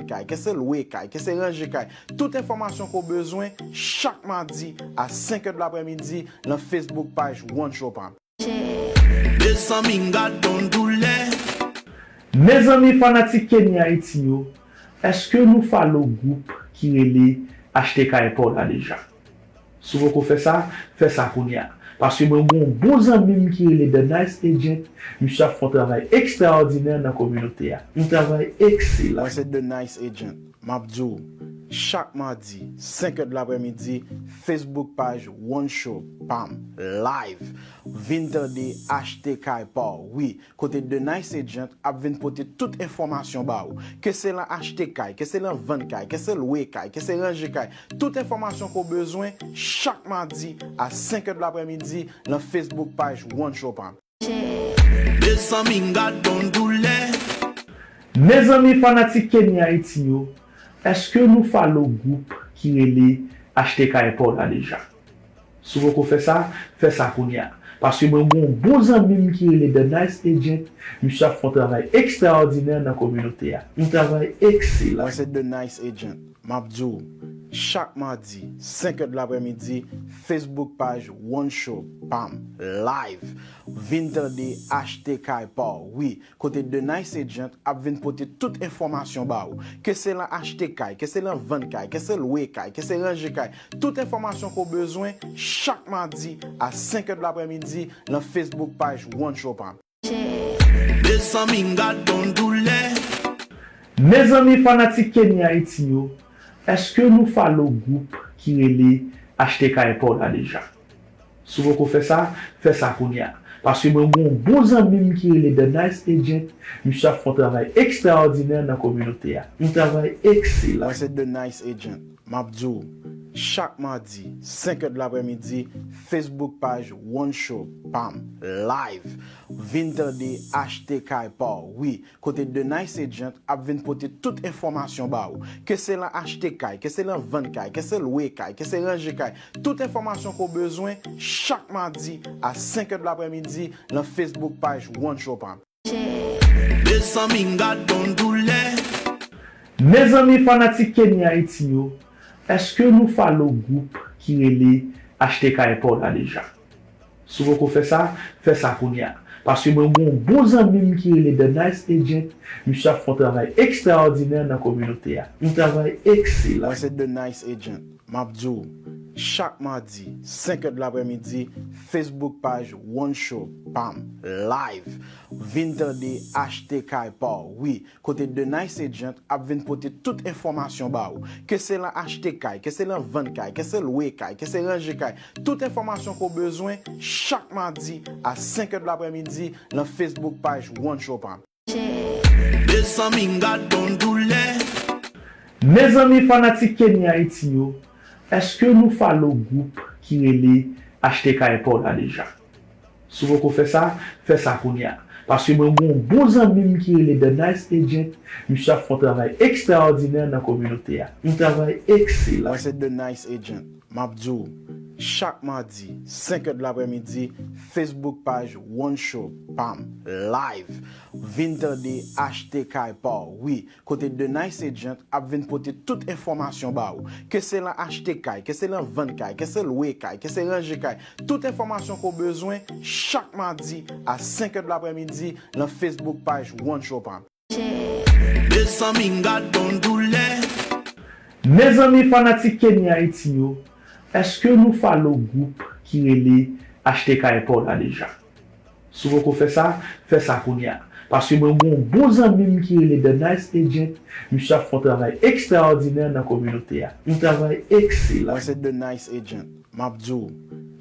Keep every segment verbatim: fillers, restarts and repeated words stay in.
kay, ke se lwe kay, ke se ranje kay, tout enfòmasyon ke w bezwen chak madi a senk è de laprèmidi nan Facebook paj One Show Palm. Mezanmi m gad yon doulè. Mezanmi fanatik Kenny Haiti yo, èske nou follow gwoup ki rele Achte Kay Pa w la deja? Si w poko fè sa, fè sa kounye a. Paske mwen gen yon bon zanmi m ki rele The Nice Agent, misye ap fè yon travay ekstraòdinè nan kominote a. Yon travay ekselan. Mwen se The Nice Agent. M ap di w, chak madi, senk è de laprèmidi, Facebook paj One Show Palm live. Vin tande Achte Kay Pa w, wi, kote The Nice Agent ap vin pote tout enfòmasyon ba ou. Ke se lan achte kay, ke se lan vann kay, ke se lwe kay, ke se ranje kay, tout enfòmasyon ke w bezwen chak madi a senk è de laprèmidi lan Facebook paj One Show Palm. Mezanmi m gad yon doulè. Mezanmi fanatik Kenny Haiti yo, èske nou follow gwoup ki rele Achte Kay Pa w la deja? Si w poko fè sa, fè sa kounye a. Paske mwen gen yon bon zanmi m ki rele The Nice Agent, misye ap fè yon travay ekstraòdinè nan kominote a. Yon travay ekselan. Mwen se The Nice Agent. M ap di w, chak madi, senk è de laprèmidi, Facebook paj One Show Palm live. Vin tande Achte Kay Pa w, wi, kote The Nice Agent ap vin pote tout enfòmasyon ba ou. Ke se lan achte kay, ke se lan vann kay, ke se lwe kay, ke se ranje kay, tout enfòmasyon ke w bezwen chak madi a senk è de laprèmidi lan Facebook paj One Show Palm. Mezanmi m gad yon doulè. Mezanmi fanatik Kenny Haiti yo, èske nou follow gwoup ki rele Achte Kay Pa w la deja? Si w poko fè sa, fè sa kounye a. Paske mwen gen yon bon zanmi m ki rele The Nice Agent, misye ap fè yon travay ekstraòdinè nan kominote a. Yon travay ekselan. Mwen se The Nice Agent. M ap di w, chak madi, senk è de laprèmidi, Facebook paj One Show Palm live. Vin tande Achte Kay Pa w, wi, kote The Nice Agent ap vin pote tout enfòmasyon ba ou. Ke se lan achte kay, ke se lan vann kay, ke se lwe kay, ke se ranje kay, tout enfòmasyon ke w bezwen chak madi a senk è de laprèmidi lan Facebook paj One Show Palm. Mezanmi m gad yon doulè. Mezanmi fanatik Kenny Haiti yo, èske nou follow gwoup ki rele Achte Kay Pa w la deja? Si w poko fè sa, fè sa kounye a. Paske mwen gen yon bon zanmi m ki rele The Nice Agent, misye ap fè yon travay ekstraòdinè nan kominote a. Yon travay ekselan. Mwen se The Nice Agent. M ap di w, chak madi, senk è de laprèmidi, Facebook paj One Show Palm live. Vin tande Achte Kay Pa w, wi, kote The Nice Agent ap vin pote tout enfòmasyon ba ou. Ke se lan achte kay, ke se lan vann kay, ke se lwe kay, ke se ranje kay, tout enfòmasyon ke w bezwen chak madi a senk è de laprèmidi lan Facebook paj One Show Palm. Mezanmi m gad yon doulè. Mezanmi fanatik Kenny Haiti yo, èske nou follow gwoup ki rele Achte Kay Pa w la deja? Si w poko fè sa, fè sa kounye a. Paske mwen gen yon bon zanmi m ki rele The Nice Agent, misye ap fè yon travay ekstraòdinè nan kominote a. Yon travay ekselan. Mwen se The Nice Agent. M ap di w, chak madi, senk è de laprèmidi, Facebook paj One Show Palm live. Vin tande Achte Kay Pa w, wi, kote The Nice Agent ap vin pote tout enfòmasyon ba ou. Ke se lan achte kay, ke se lan vann kay, ke se lwe kay, ke se ranje kay, tout enfòmasyon ke w bezwen chak madi a senk è de laprèmidi lan Facebook paj One Show Palm. Mezanmi m gad yon doulè. Mezanmi fanatik Kenny Haiti yo, èske nou follow gwoup ki rele Achte Kay Pa w la deja? Si w poko fè sa, fè sa kounye a. Paske mwen gen yon bon zanmi m ki rele The Nice Agent, misye ap fè yon travay ekstraòdinè nan kominote a. Yon travay ekselan. Mwen se The Nice Agent. M ap di w,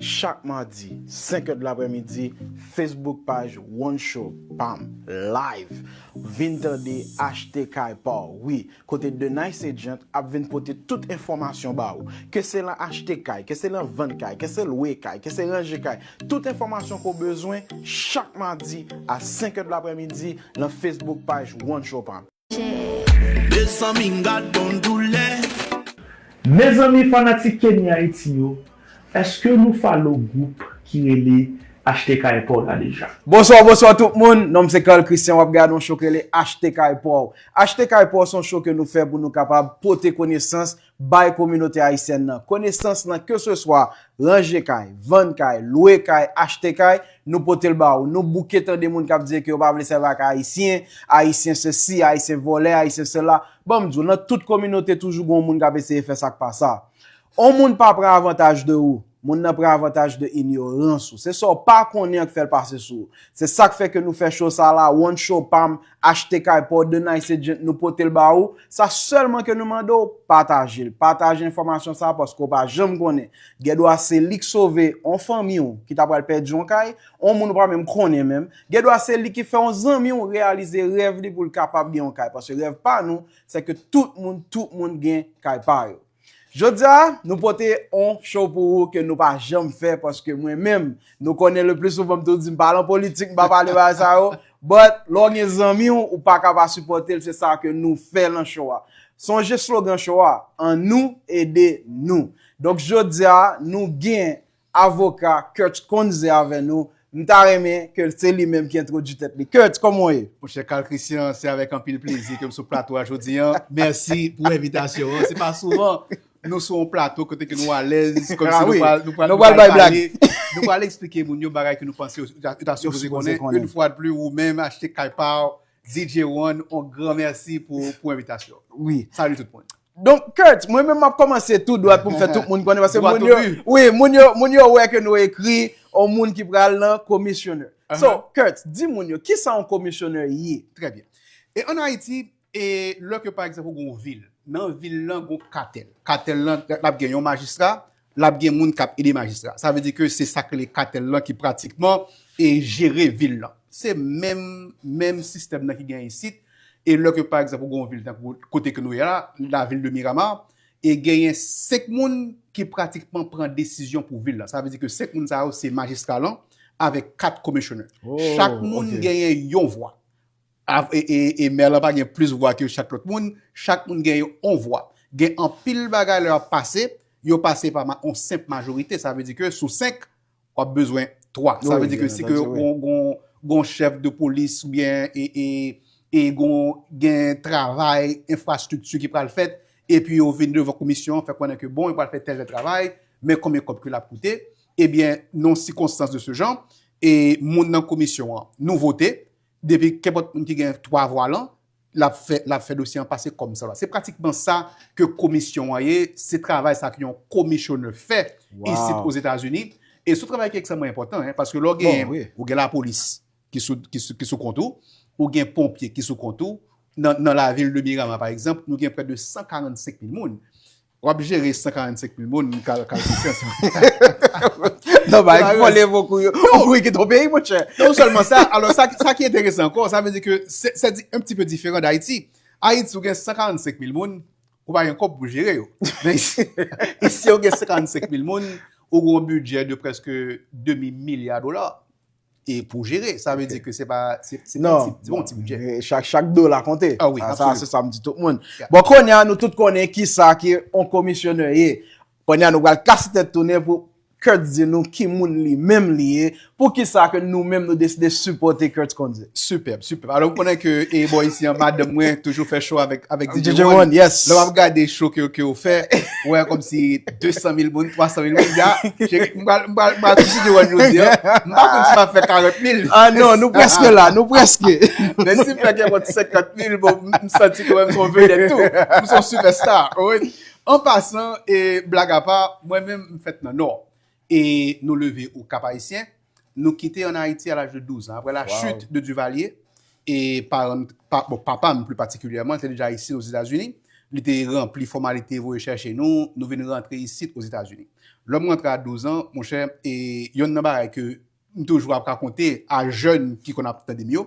chak madi, senk è de laprèmidi, Facebook paj One Show Palm live. Vin tande Achte Kay Pa w, wi, kote The Nice Agent ap vin pote tout enfòmasyon ba ou. Ke se lan achte kay, ke se lan vann kay, ke se lwe kay, ke se ranje kay, tout enfòmasyon ke w bezwen chak madi a senk è de laprèmidi lan Facebook paj One Show Palm. Mezanmi m gad yon doulè. Mezanmi fanatik Kenny Haiti yo, èske nou follow gwoup ki rele achte kay pa w la deja. Bonswa, bonswa tout moun. Non m se Carl Christian, w ap gade yon show ki rele Achte Kay Pa W. Achte Kay Pa W se yon show ke nou fè pou nou kapab pote konesans, bay kominote ayisyèn nan. Konesans lan, keseswa ranje kay, vann kay, lwe kay, achte kay, nou pote l ba ou. Nou bouke tande moun k ap di ke yo pa vle sèvi ak Ayisyen, Ayisyen sesi, Ayisyen vòlè, Ayisyen sela. Ban m di w, nan tout kominote toujou gen yon moun k ap eseye fè sa k pa sa. On moun pa pran avantaj de ou, moun nan pran avantaj de inyorans ou. Se sa w pa konnen an k fè l pase sou ou. Se sa k fè ke nou fè show sa la, one show pa m, achte kay pa w, de nice agent, nou pote l ba ou. Sa sèlman ke nou mande w, pataje l. Pataje enfòmasyon sa paske w pa janm konnen. Gen dwa se li k sove on fanmi w ki ta pral pèdi on kay, on moun ou pa menm konnen menm. Gen dwa se li ki fè on zanmi w reyalize rèv li pou l kapab gen on kay. Paske rèv pa nou, se ke tout moun, tout moun gen kay pa yo. Jodi a, nou pote on show pou ou ke nou pa janm fè paske mwen menm, nou konnen le pli souvan m toujou di m pa lan politik, m pa pale bagay sa yo, but lè w gen zanmi w, ou pa ka pa sipòte l, se sa ke nou fè lan show a. Sonje slogan show a, an nou ede nou. Donk jodi a, nou gen avoka Kurt Conze avè nou. M ta renmen ke se li menm ki entwodui tèt li. Kurt, kòman w ye? Monchè Carl Christian, se avèk anpil plezi ke m sou plato a jodi a. Mèsi pou envitasyon an. Se pa souvan nou sou yon plato kote ke nou alèz, kòmsi nou pral nou pral nou pral bay blag. Nou pral eksplike moun yo bagay ke nou panse yo ta sipoze konnen. Yon fwa de pli, ou menm, achte kay pa w, D J One, on gran mèsi pou pou envitasyon. Wi. Salut tout moun. Donk, Kurt, mwen menm m ap kòmanse tou dwat pou m fè tout moun konnen, paske moun yo, wi, moun yo, moun yo wè ke nou ekri on moun ki pral nan komisyonè. So, Kurt, di moun yo, kisa on komisyonè ye? Trè byen. E ann Ayiti, e lè ke pa egzanp ou gen yon vil, nan vil lan gen yon katèl. Katèl lan, l ap gen yon majistra, l ap gen moun k ap ede majistra. Sa vle di ke se sa k rele katèl lan ki pratikman e jere vil lan. Se menm, menm sistèm nan ki gen isit. E lè ke pa egzanp ou gen yon vil tankou kote ke nou ye la, lavil de Miramar, e genyen senk moun ki pratikman pran desizyon pou vil lan. Sa vle di ke senk moun sa yo se majistra lan avèk kat komisyonè. Chak moun genyen yon vwa. E, e, e mè lan pa gen plis vwa ke chak lòt moun. Chak moun genyen yon vwa. Gen anpil bagay lè y ap pase, yo pase pa yon senp majorite. Sa vle di ke sou senk, w ap bezwen twa. Sa vle di ke si ke gon, gon, gon chèf de polis oubyen e, e, e gon, gen travay, enfrastrikti ki pral fèt, epi yo vin devan komisyon an, fè konnen ke bon, yo pral fè tèl, tèl travay, men konbyen kòb ke l ap koute, ebyen, nan sikonstans de se jan, e moun nan komisyon an, nou vote, depi kenpòt moun ki gen twa vwa lan, l ap fè, l ap fè dosye an pase kòm sa. Se pratikman sa ke komisyon an ye, se travay sa ke yon komisyonè fè isit Ozetazini. E se yon travay ki ekstrèmman enpòtan, paske lè w gen, ou gen lapolis ki sou, ki sou, ki sou kont ou, ou gen ponpye ki sou kont ou. Nan, nan lavil de Miramar, pa egzanp, nou gen prè de san karannsenk mil moun. W ap jere san karannsenk mil moun, Carl, Carl Christian. Non, ba, fò leve w kouri, w kouri kite w peyi, monchè. Non sèlman sa, alò, sa, sa ki enteresan ankò, sa vle di ke se, se di, un petit peu différent d'Haïti. Ayiti, ou gen san karannsenk mil moun, ou pa gen kòb pou jere yo. Men isi, isi, ou gen san karannsenk mil moun, ou gen yon bidjè de prèske demi milya dola. E pou jere. Sa vle di ke se pa, se, se pa ti, bon ti bidjè. Chak, chak dola konte. Ah wi, absoliman. Sa, se sa m di tout moun. Bon, kounye a, nou tout konnen kisa ke yon komisyonè ye. Kounye a, nou pral kase tèt tounen pou Kurt di nou ki moun li menm li ye, poukisa ke nou menm nou deside sipòte Kurt Conze. Sipèb, sipèb. Alò, ou konnen ke, e, bò isi an, madanm mwen toujou fè show avèk, avèk D J One. Lè w ap gade show ke, ke w fè, ou wè kòmsi de san mil moun, twa san mil moun, ya, m pral, m pral, m pral sou D J One jodi a. M pa konn si m ap fè karant mil. Ah non, nou prèske la, nou prèske. Men si m fè kenpòt senkant mil, bon, m, m santi kanmenm m se yon vedèt tou. M se yon superstar, wi. An pasan, e blag apa, mwen menm, m fèt nan Nò. E nou leve o Kap Ayisyen. Nou kite ann Ayiti a laj de douz an. Apre la chute de Duvalier, e paran, pa, bon, papa m pli patikilyèman, te deja isit Ozetazini. Li te ranpli fòmalite, voye chèche nou, nou vin rantre isit Ozetazini. Lè m rantre a douz an, monchè, e yonn nan bagay ke m toujou ap rakonte a jèn ki konn ap tande m yo,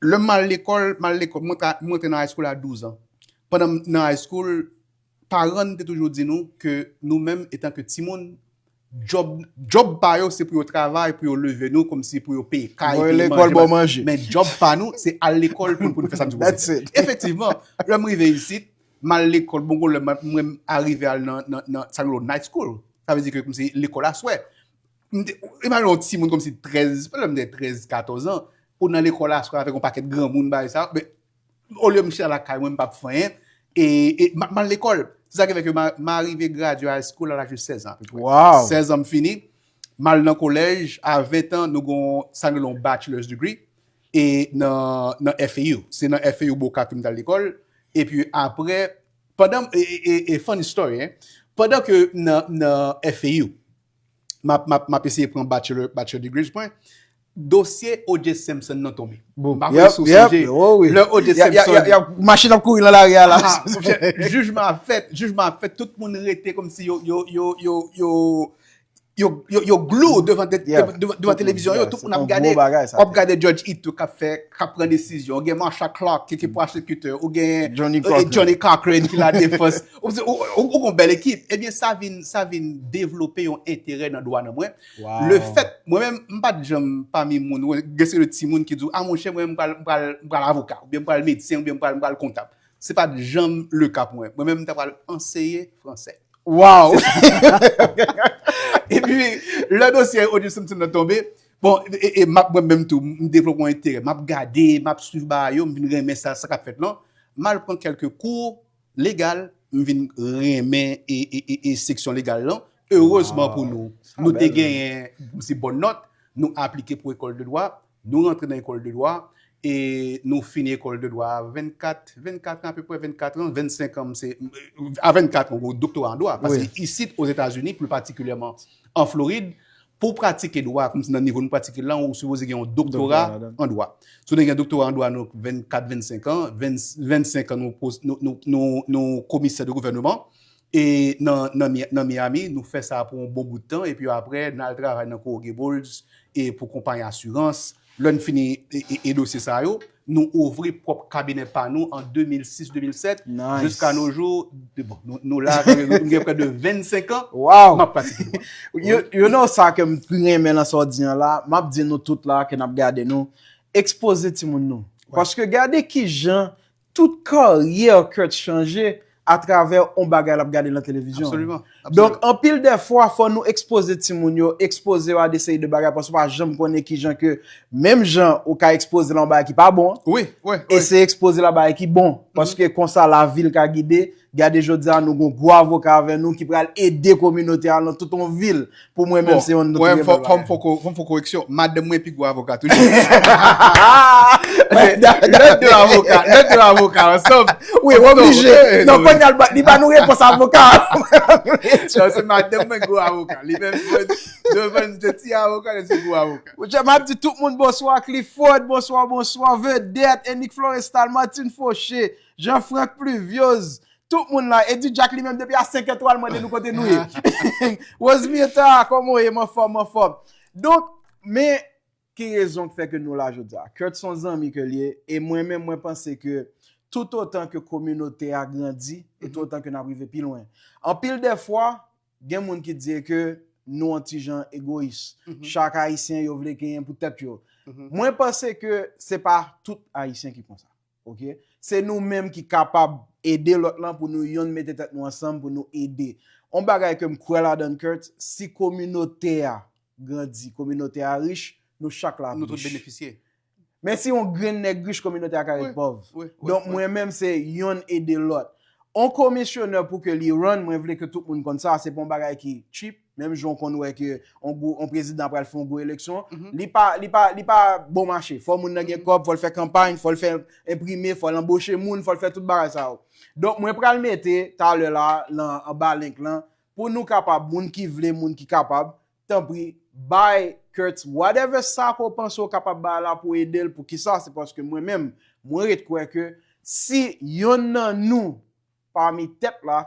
lè m al lekòl, m al lekòl, m rantre, m rantre nan high school a douz an. Pandan m nan high school, paran n te toujou di nou ke nou menm, etanke timoun, djòb, djòb pa yo, se pou yo travay, pou yo leve nou, kòmsi pou yo peye kay, peye manje. Men djòb pa nou, se al lekòl pou, pou nou fè sa nou sipoze fè. Efektivman, lè m rive isit, m al lekòl, bon, lè m, mwen, m arive al nan, nan, nan sa nou rele night school. Sa vle di ke kòmsi lekòl aswè. M te- Imajine yon timoun kòmsi trèz, pa lè m te trèz, katòz an, ou nan lekòl aswè avèk yon pakèt granmoun, bagay sa. Men, olye m chita lakay mwen, m p ap fè anyen, e, e m ap m al lekòl. Se sa ki fè ke m a- m arive gradye high school a laj de sèz an apeprè. Wow. Sèz an m fini, m al nan kolèj, a ven an, nou gon sa nou rele yon bachelor's degree, e nan, nan F A U. Se nan F A U Boca ke m t al lekòl, epi apre, pandan, e, e, e, e funny story, hein, pandan ke nan, nan F A U, m ap, m ap, m ap eseye pran bachelor, bachelor degrees mwen, dosye O J Simpson nan tonbe. Boom. M pa Yep, sou yep. sonje. Oh, wi. Lè O J Y a- y a- Simpson. y a- Machin ap kouri nan lari a la. Ah, monchè, jijman ap fèt, jijman ap fèt, tout moun rete kòmsi yo, yo, yo, yo, yo, yo, yo, yo glou devan, te- Yeah. devan, devan televizyon yo, Yeah, tout se moun ap yon gade, gwo bagay sa. w ap gade Judge Ito k ap fè, k ap pran desizyon, ou gen Marsha Clark ki, ki prosecutor, ou gen Johnny eh, Cochran. Johnny Cochran ki la defans. Ou, ou, ou, ou gon bèl ekip. Ebyen, sa vin, sa vin devlope yon enterè nan dwa nan mwen. Wow. Le fèt, mwen menm, m pa t janm pami moun, ou gen se de timoun ki di, a monchè, mwen, m pral, m pral, m pral avoka, oubyen m pral medsen, oubyen m pral, m pral kontab. Se pa t janm le ka pou mwen. Mwen menm, m ta pral anseye fransè. Wow. Epi, lè dosye O J Simpson nan tonbe, bon, e, e, m ap mwen menm tou, m devlope yon enterè. M ap gade, m ap swiv bagay yo, m vin renmen sa, sa k ap fèt lan. M al pran kèlke kou legal, m vin renmen e, e, e, e seksyon legal lan. Erezman pou nou, Sa nou te bèl. Genyen se bòn nòt, nou aplike pou ekòl de dwa, nou rantre nan ekòl de dwa, e nou fini ekòl de dwa a vennkat, vennkat an, apeprè vennkat an, vennsenk an, se, a vennkat an, ou doktora an dwa, paske Wi. isit, Ozetazini, pli patikilyèman an Florid, pou w pratike dwa, kòmsi nan nivo nou pratike l lan, ou sipoze gen yon doktora Doktora ladan. an dwa. Si w te gen doktora an dwa, nou vennkat, vennsenk an, venn, vennsenk an, nou, pos- nou, nou, nou, nou komisè de gouvèneman, e nan, nan, Mi- nan Miami, nou fè sa pou yon bon bout tan, epi apre, n al travay nan Koro Gaybols, e pou konpayi asirans. Lè n fini e, e, e dosye sa yo, nou ouvri pwòp kabinè pa nou an de mil sis, de mil sèt, Nice. jiska no jou, de- bon, nou, nou la, nou, nou gen prè de vennsenk an, Wow. m ap pratike dwa. You, you know sa ke m renmen nan sa w di an la, m ap di nou tout la ke n ap gade nou, ekspoze timoun nou. Paske gade ki jan tout karyè Kurt chanje atravè yon bagay l ap gade nan televizyon. Absoliman. Donk, anpil de fwa, fò nou ekspoze timoun yo, ekspoze yo a de seri de bagay, paske w pa janm konnen ki jan ke, menm jan ou ka ekspoze l a yon bagay ki pa bon, Wi, wi, eseye ekspoze l a bagay ki bon. Paske konsa lavi l ka gide. Gade jodi a nou gon gwo avoka avè nou ki pral ede kominote a nan tout yon vil. Pou mwen menm se yon mwen, trè fò, bèl fò m bagay. fè w ko- fò m fè w koreksyon. Madanm mwen pi gwo avoka toujou. Lè de avoka, lè de avoka ansanm. Wi, w oblije. Non, kounye a l ba- li ba nou repons avoka. Non, se madanm mwen gwo avoka. Li menm, mwen, devan se ti avoka, li se gwo avoka. Monchè, m ap di tout moun bonswa, Clifford, bonswa, bonswa, Vedette, Enick Florestal, Martine Fauché, Jean-Franck Pluviose, tout moun la. Eddie Jack li menm depi a senk etwal mande nou kote nou ye. Rosemary ta, kòman w ye? M anfòm, m anfòm. Donk, men ki rezon k fè ke nou la jodi a? Kurt se yon zanmi ke l ye, e mwen menm, mwen panse ke tout otan ke kominote a grandi, e tout otan ke n ap rive pi lwen. Anpil de fwa, gen moun ki di ke nou yon ti jan egoyis. Chak Ayisyen yo vle genyen pou tèt yo. Mwen panse ke se pa tout Ayisyen ki konsa. Ok? Se nou menm ki kapab ede lòt lan pou nou yonn mete tèt nou ansanm pou nou ede. On bagay ke m kwè ladan Kurt, si kominote a grandi, kominote a rich, nou chak la ap Nou tout rich. Benefisye. Men si yon grenn nèg rich, kominote a ka ret Wi, pòv. Wi, wi, Donk, wi. Mwen menm, se yonn ede lòt. On komisyonè pou ke li run, mwen vle ke tout moun konn sa, se pa yon bagay ki cheap, menm jan w konn wè ke on gwo, on prezidan pral fè yon gwo eleksyon, li pa, li pa, li pa bon mache. Fò moun nan gen kòb, fò l fè kanpay, fò l fè enprime, fò l anboche moun, fò l fè tout bagay sa yo. Donk, mwen pral mete, talè la, lan, anba link lan, pou nou kapab, moun ki vle, moun ki kapab, tanpri, bay Kurt whatever sa ke w panse w kapab bay la pou ede l. Poukisa? Se paske mwen menm, mwen ret kwè ke si yonn nan nou pami tèt la,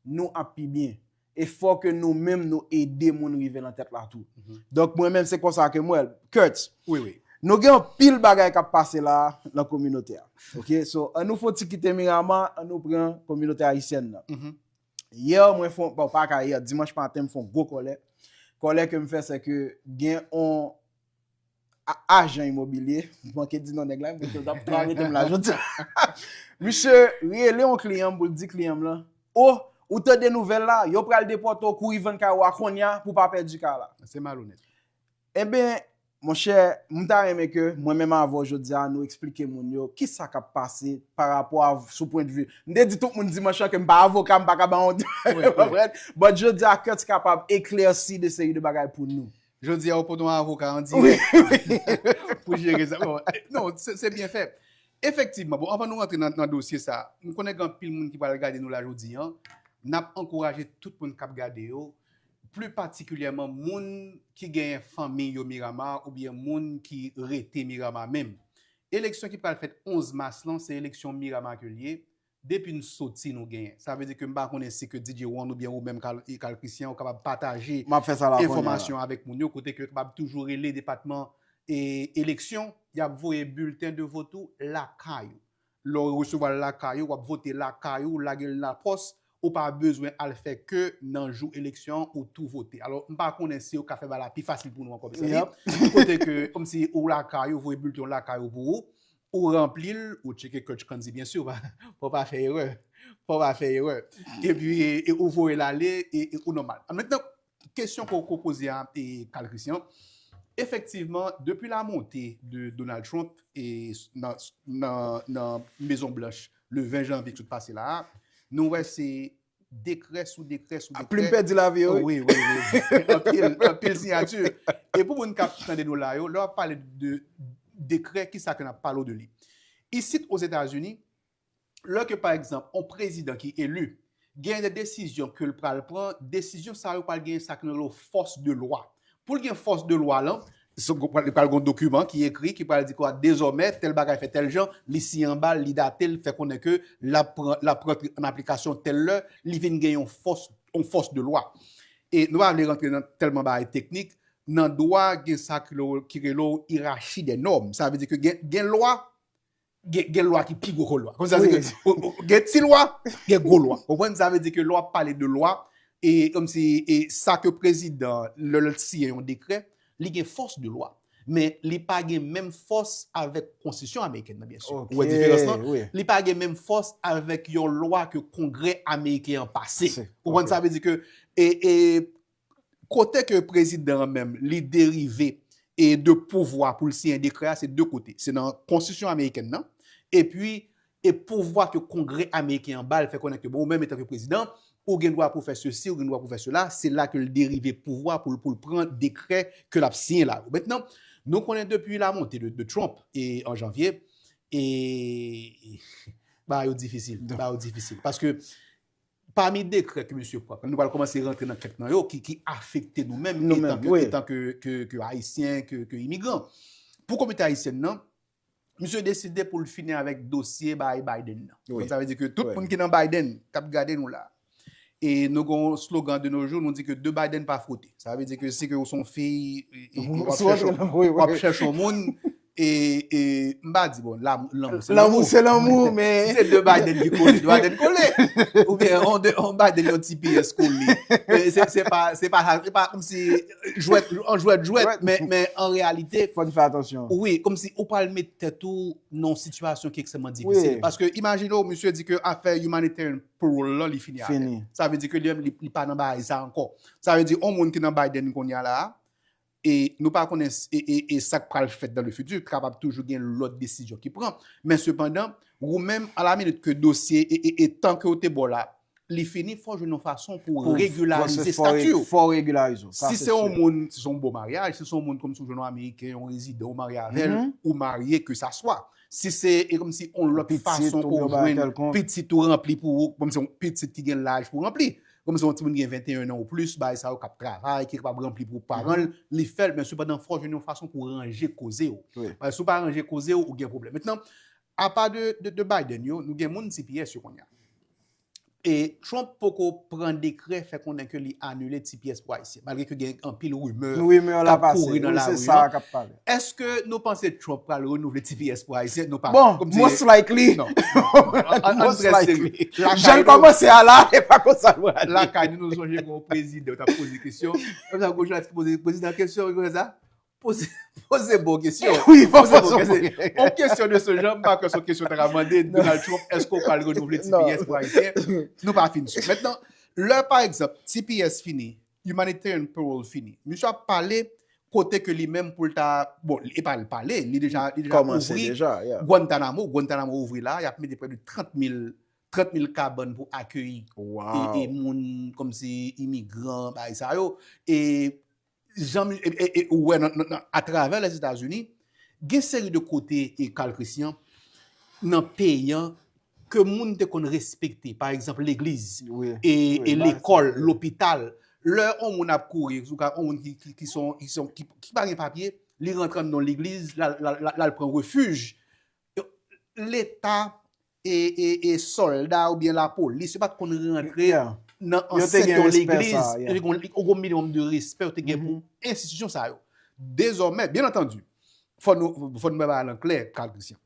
nou ap pi byen. E fò ke nou menm nou ede moun rive nan tèt la tou. Donk, mwen menm, se konsa ke m wè l. Kurt, Wi, wi. Nou gen anpil bagay k ap pase la nan kominote a. Ok? So, an nou fè yon ti kite Miramar, an nou pran kominote ayisyèn nan. Yè, mwen fè yon, bon, pa ka yè, dimanch maten, m fè yon gwo kòlè. Kòlè ke m fè, se ke gen yon a- ajan imobilye, m manke di non nèg la, m panse yo t ap twa arete m la jodi a. Misye rele yon kliyan m pou l di kliyan m lan, o, ou tande nouvèl la, yo pral depòte w, kouri vann kay ou a kounye a pou w pa pèdi kay la. Se malonèt. Ebyen, monchè, m ta renmen ke mwen menm avè w jodi a, nou eksplike moun yo kisa k ap pase pa rapò a, sou pwennvi. M te di tout moun dimanch lan ke m pa avoka, m pa ka ba yon, konprann? But jodi a, Kurt kapab eklèsi de seri de bagay pou nou. Jodi a, ou pote yon avoka an dirèk pou jere sa. Bon, non, se byen fè. Efektivman, bon, anvan nou rantre nan dosye sa, m konnen gen anpil moun ki pral gade nou la jodi a. N ap ankouraje tout moun k ap gade yo, pli patikilyèman moun ki genyen fanmi yo Miramar oubyen moun ki rete Miramar menm. Eleksyon ki pral fèt onz mas lan, se eleksyon Miramar ke l ye. Depi n soti, nou genyen. Sa vle di ke m pa konnen si ke D J One oubyen ou menm, Carl Christian, ou kapab pataje enfòmasyon avèk moun yo, kote ke yo kapab toujou rele depatman eleksyon, y ap voye bilten de vot ou lakay ou. Lè w resevwa l lakay ou, w ap vote lakay ou, lage l nan pòs, ou pa bezwen al fè ke nan jou eleksyon an ou tou vote. Alò, m pa konnen si yo ka fè bagay la pi fasil pou nou ankò, mezanmi. Kote ke, kòmsi ou lakay ou, voye bilten w lakay ou pou ou, ou ranpli l, ou tcheke Kurt Candy, byen si, pa, pa fè erè. Pa fè erè. Epi, e, ou voye l ale, e, e ou nòmal. Mentnan, kesyon ke w poze a, e, Carl Christian, efektivman, depi la montée de Donald Trump e nan, nan, nan Mezon Blanch le ven janvye ki sot pase la a, nou wè se dekrè sou dekrè sou dekrè. Plim pèdi lavi yo, wi. Wi, wi, wi. Anpil, anpil siyati. E pou moun k ap tande nou la yo, lè w ap pale de dekrè, kisa ke n ap pale w de li? Isit Ozetazini, lè ke, pa egzanp, yon prezidan ki eli gen de desizyon ke l pral pran, desizyon sa yo pral gen sa ke nou rele fòs de lwa. Pou l gen fòs de lwa lan, li pral gen yon dokiman ki ekri, ki pral di kwa, dezòmè, tèl bagay fè tèl jan, li siyen anba l, li date l, fè konnen ke l ap pran, l ap rantre an aplikasyon tèl lè, li vin gen yon fòs, yon fòs de lwa. E nou pa vle rantre nan tèlman bagay teknik, nan dwa, gen sa ki rele w irachi dè nòm. Sa vle di ke gen, gen lwa, gen, gen lwa ki pi gwo ke lwa. Kòmsi sa vle di ke gen ti lwa, gen gwo lwa. Konprann? Sa vle di ke lè w ap pale de lwa, e kòmsi, e sa ke prezidan, lè l siyen yon dekrè, li gen fòs de lwa. Men li pa gen menm fòs avèk konstitisyon amerikèn nan, byen si. Ou wè diferans lan? Li pa gen menm fòs avèk yon lwa ke Kongrè ameriken an pase. Ou konprann? Sa vle di ke, e, e, kote ke prezidan an menm, li derive e de pouvwa pou l siyen dekrè a, se de kote. Se nan konstitisyon amerikèn nan, epi e pouvwa ke Kongrè ameriken an ba l, fè konnen ke, bon, ou menm, antanke prezidan, ou gen dwa pou fè sesi, ou gen dwa pou fè sela, se la ke l derive pouvwa pou l, pou l pran dekrè ke l ap siyen la. Mentnan, nou konnen depi la montée de, de Trump e an janvye, e bagay yo difisil, bagay yo difisil. Paske pami dekrè ke misye pran, nou pral kòmanse rantre nan kèk nan yo ki, ki afekte nou menm, nou menm, etan ke, etan ke, ke, ke Ayisyen, ke, ke imigran. Pou kominote ayisyèn nan, misye deside pou l fini avèk dosye bay Biden nan. Donk, sa vle di ke tout moun ki nan Biden, k ap gade nou la, e nou gen yon slogan de nos jours, nou di ke de Biden pa fwote. Sa vle di ke si ke ou se yon fi, e, e, e w ap chèche, w ap chèche yon moun, e, e, m pa di, bon, lanmou, lanmou se lanmou, lanmou se lanmou, men si se de Biden ki kole, de Biden kole. Oubyen yon, de, yon Biden, yon T P S kole. E se, se pa, se pa, se pa kòmsi jwèt, an jwèt, jwèt, men, men an reyalite, fò n fè atansyon. Wi, kòmsi ou pral met tèt ou nan yon sitiyasyon ki ekstrèmman difisil. Paske imajine w, misye di ke afè humanitarian parole lan, li fini avè l. Sa vle di ke li, li, li pa nan bagay sa ankò. Sa vle di, yon moun ki nan Biden kounye a la, e nou pa konnen s-, e, e, e sa k pral fèt dans le futur, kapab toujou gen lòt desizyon ki pran. Men sepandan, ou menm, a la minit ke dosye e, e, e tan ke w te ba w la, li fini, fò w jwenn yon fason pou w regilarize estati w. Fò w regilarize w. Si se yon moun, si se yon bon maryaj, si se yon moun kòmsi w jwenn yon Ameriken, yon rezidan, ou marye avè l, ou marye, ke sa swa. Si se, e kòmsi yon lòt fason pou w jwenn pitit ou ranpli pou ou, kòmsi yon pitit ki gen laj pou ranpli. Kòmsi yon timoun gen venteyen an ou plis, bagay sa yo k ap travay, ki kapab ranpli pou paran l, li fè l, men sepandan, fò w jwenn yon fason pou w ranje koze w. Paske si w pa ranje koze w, ou gen pwoblèm. Mentnan, apa de, de, de Biden yo, nou gen moun T P S yo kounye a. E Trump poko pran dekrè fè konnen ke li anile T P S pou Ayisyen, malgre ke gen anpil rimè k ap kouri nan lari an. Èske nou panse Trump pral renouvle T P S pou Ayisyen? Nou pa. Bon, most likely. Non. An, an, an trè serye. Jan l kòmanse a la, e pa konsa l pral ale. Lakay nou, nou sonje gen yon prezidan, w t ap poze kesyon. Konsa, gwo jounalis ki poze prezidan kesyon, wi, konsa. Poze, poze bon kesyon. Wi, fò poze bon kesyon. Yon kesyon de se jan, m pa kwè se yon kesyon ta ka mande Donald Trump, èske w pral renouvle T P S pou Ayisyen? Nou pa fin si. Mentnan, lè, pa egzanp, T P S fini, humanitarian parole fini. Misye ap pale kote ke li menm pou l ta, bon, e pa l pale, li deja, li deja Kòmanse ouvri deja, yeah. Guantanamo, Guantanamo ouvri la, y ap mete prè de trant mil, trant mil kabann pou akeyi e, Wow. e moun kòmsi imigran, bagay sa yo. E jan, e, e, e, ou wè nan, nan, nan, atravè Lèzetazini, gen seri de kote, e Carl Christian, nan peyi an, ke moun te konn respekte, pa egzanp, legliz, Wi, e, wi, e bagay lekòl, sa, wi. Lopital. Lè yon moun ap kouri, sou ka yon moun ki, ki, ki son, ki son, ki, ki pa gen papye, li rantre nan legliz, l al, l al, l al, l al pran refij. Leta e, e, e sòlda oubyen lapolis, yo pa t konn rantre Yeah. nan Yo te ansent gen yon respè legliz. Sa, yeah. Yo te gen yon minimòm de respè yo te gen Mhm. Pou enstitisyon sa yo. Dezòmè, byen antandi, fò nou, fò nou bay bagay lan klè, Carl Christian.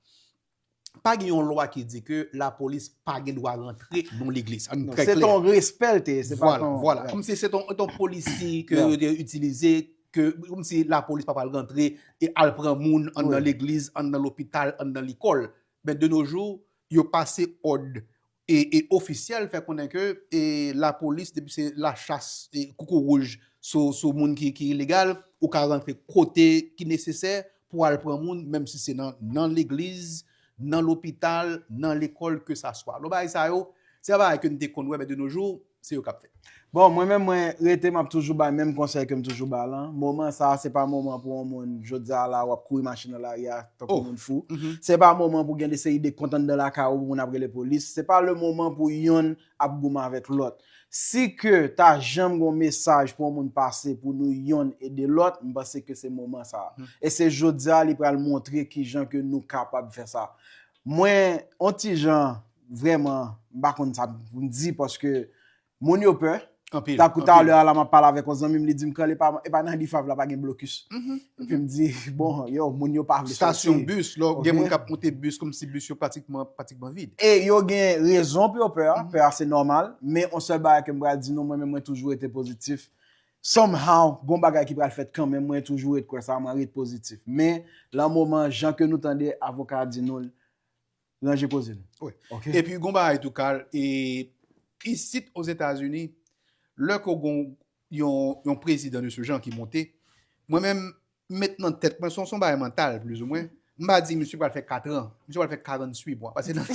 Pa gen yon lwa ki di ke lapolis pa gen dwa rantre nan legliz. Ann Non, trè se klè. Ton respè l te, se pa Vwala, ton. vwala. Yeah. Kòmsi se ton, ton polisi ke Yeah. yo te itilize, ke kòmsi lapolis pa pral rantre e al pran moun anndan Wi. Legliz, anndan lopital, anndan lekòl. Men de nos jours, yo pase òd e, e ofisyèl fè konnen ke e lapolis, depi se lachas e koukouwouj sou, sou moun ki, ki ilegal, ou ka rantre kote ki nesesè pou al pran moun, menm si se nan, nan legliz, nan lopital, nan lekòl, ke sa swa. Lò bagay sa yo, se yon bagay ke n te konn wè, men de nos jours, se yo k ap fè. Bon, mwen menm, mwen rete, m ap toujou bay menm konsèy ke m toujou ba lan. Moman sa a, se pa moman pou yon moun, jodi a la, w ap kouri mache nan lari a, tankou Oh. Moun fou. Mhm. Se pa moman pou gen de seri de kont anndan lakay ou, pou moun ap rele polis. Se pa le moman pou yonn ap goumen avèk lòt. Si ke ta janm gen yon mesaj pou yon moun pase pou nou yonn ede lòt, m panse ke se moman sa a. Mhm. E se jodi a li pral montre kijan ke nou kapab fè sa. Mwen, on ti jan, vrèman, m pa konn sa pou m di, paske moun yo pè. Anpil. Tankou Anpil. talè a la, m ap pale avèk yon zanmi m, li di m, Carl, e pa, e pa nan Difav la pa gen blokis. Mhm. Epi m di, bon, yo, moun yo pa vle Stasyon sòti. Bis, lò, Ok. Gen moun k ap monte bis kòmsi bis yo pratikman, pratikman vid. E yo gen rezon pou yo pè a, Mhm. pè a se nòmal, men on sèl bagay ke m pral di nou, mwen menm mwen toujou rete pozitif. Somehow, gon bagay ki pral fèt kanmenm, mwen toujou ret kwè sa, mwen ret pozitif. Men, lan moman, jan ke nou tande avoka a di nou, ranje koze nou. Wi. Ok? Epi, gon bagay tou, Carl, e isit Ozetazini, lè ke gon yon, yon prezidan de ce genre ki monte, mwen menm, m met nan tèt mwen, se yon, se yon bagay mantal, plizoumwen, m pa di misye pral fè kat an, misye pral fè karanntuit mwa. Paske nan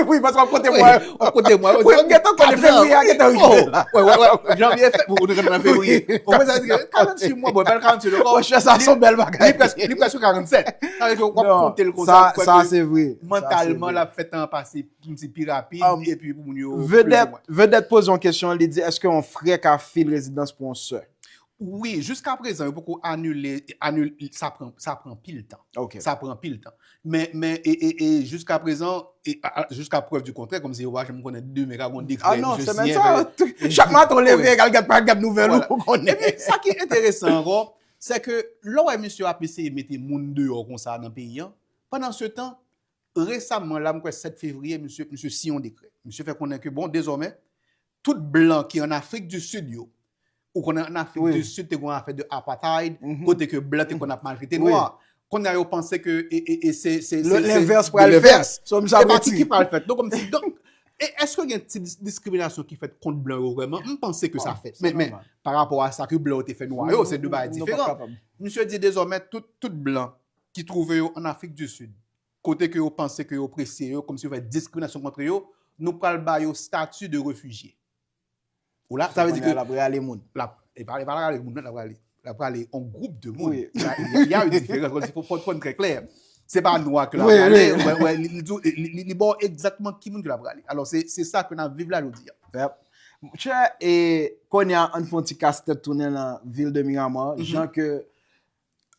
Wi, paske w ap konte Wi, mwa. w ap konte mwa. Wi, w ap gentan konte fevriye a gentan rive la. Wi, wi, wi. Janvye, fè, ou te nan fevriye. Ou konprann sa, karanntuit mwa, bon, pa karanntuit ankò. Monchè, sa se yon bèl bagay. Li prèske, li prèske karanntuit. Sa vle di ke w ap Non, konte l konsa, sa, ou kwè sa ke se vre. Sa se mantalman, vre. L ap fè tan an pase, m di, pi rapid, Um, epi pou moun yo Vedette, plen mwen. Vedette poze yon kesyon, li di, èske yon frè ka fil rezidans pou yon sè? Wi, jiska prezan, yo poko anile, anile, sa pran, sa pran pil tan. Ok. Sa pran pil tan. Men, men, e, e, e jiska prezan, e, a, a, jiska prèv di kontrè, kòmsi yo pa janm konnen demen ka gon dekrè, Ah non, misye se menm siyen, sa. fè- Chak maten w leve, Wi. al gad, pa al gad nouvèl ou, Vwala. ou konnen. Epi, sa ki enteresan ankò, se ke lè w wè misye ap eseye mete moun deyò konsa nan peyi an, pandan se tan, resaman la, m kwè sèt fevriye, misye, misye siyen yon dekrè. Misye fè konnen ke, bon, dezòmè, tout blan ki an Afrik di Sid yo, ou konnen an Afrik Wi. Di Sid, te gen yon afè de apartheid, Mhm. kote ke blan te konn ap maltrete Wi. nwa. Kounye a yo panse ke e, e, e se, se, Le- se, se lenvès de pral lenvès. fèt. So, m sa E vle pati di. Ki pral fèt. Donk, kòmsi, donk, e èske gen ti dis- diskriminasyon ki fèt kont blan yo vrèman? M panse ke sa fèt. Se Men, men, nòmal. pa rapò a sa ke blan yo te fè nwa yo, se de bagay Nou pa diferan. kapab. Misye di dezòmè, tout, tout blan ki twouve yo an Afrik di Sid, kote ke yo panse ke yo oprese yo, kòmsi yo fè diskriminasyon kont yo, nou pral ba yo stati de refijye. Ou la, sa vle di ke L ap rale moun. L ap, e pa, e pa rale moun, l ap rale, l ap rale yon gwoup de moun. Wi. Y a, y a, y a une différence. Fò, fò, fò n trè klè. Se pa nwa ke l ap Wi, rale, wi. wè, wè, li, li, li, li, li ba w egzakteman ki moun ke l ap rale. Alò, se, se sa ke n ap viv la jodi a. Yep. Monchè, e kounye a, ann fè yon ti kastèt tounen nan vil de Miramar, Mhm. jan ke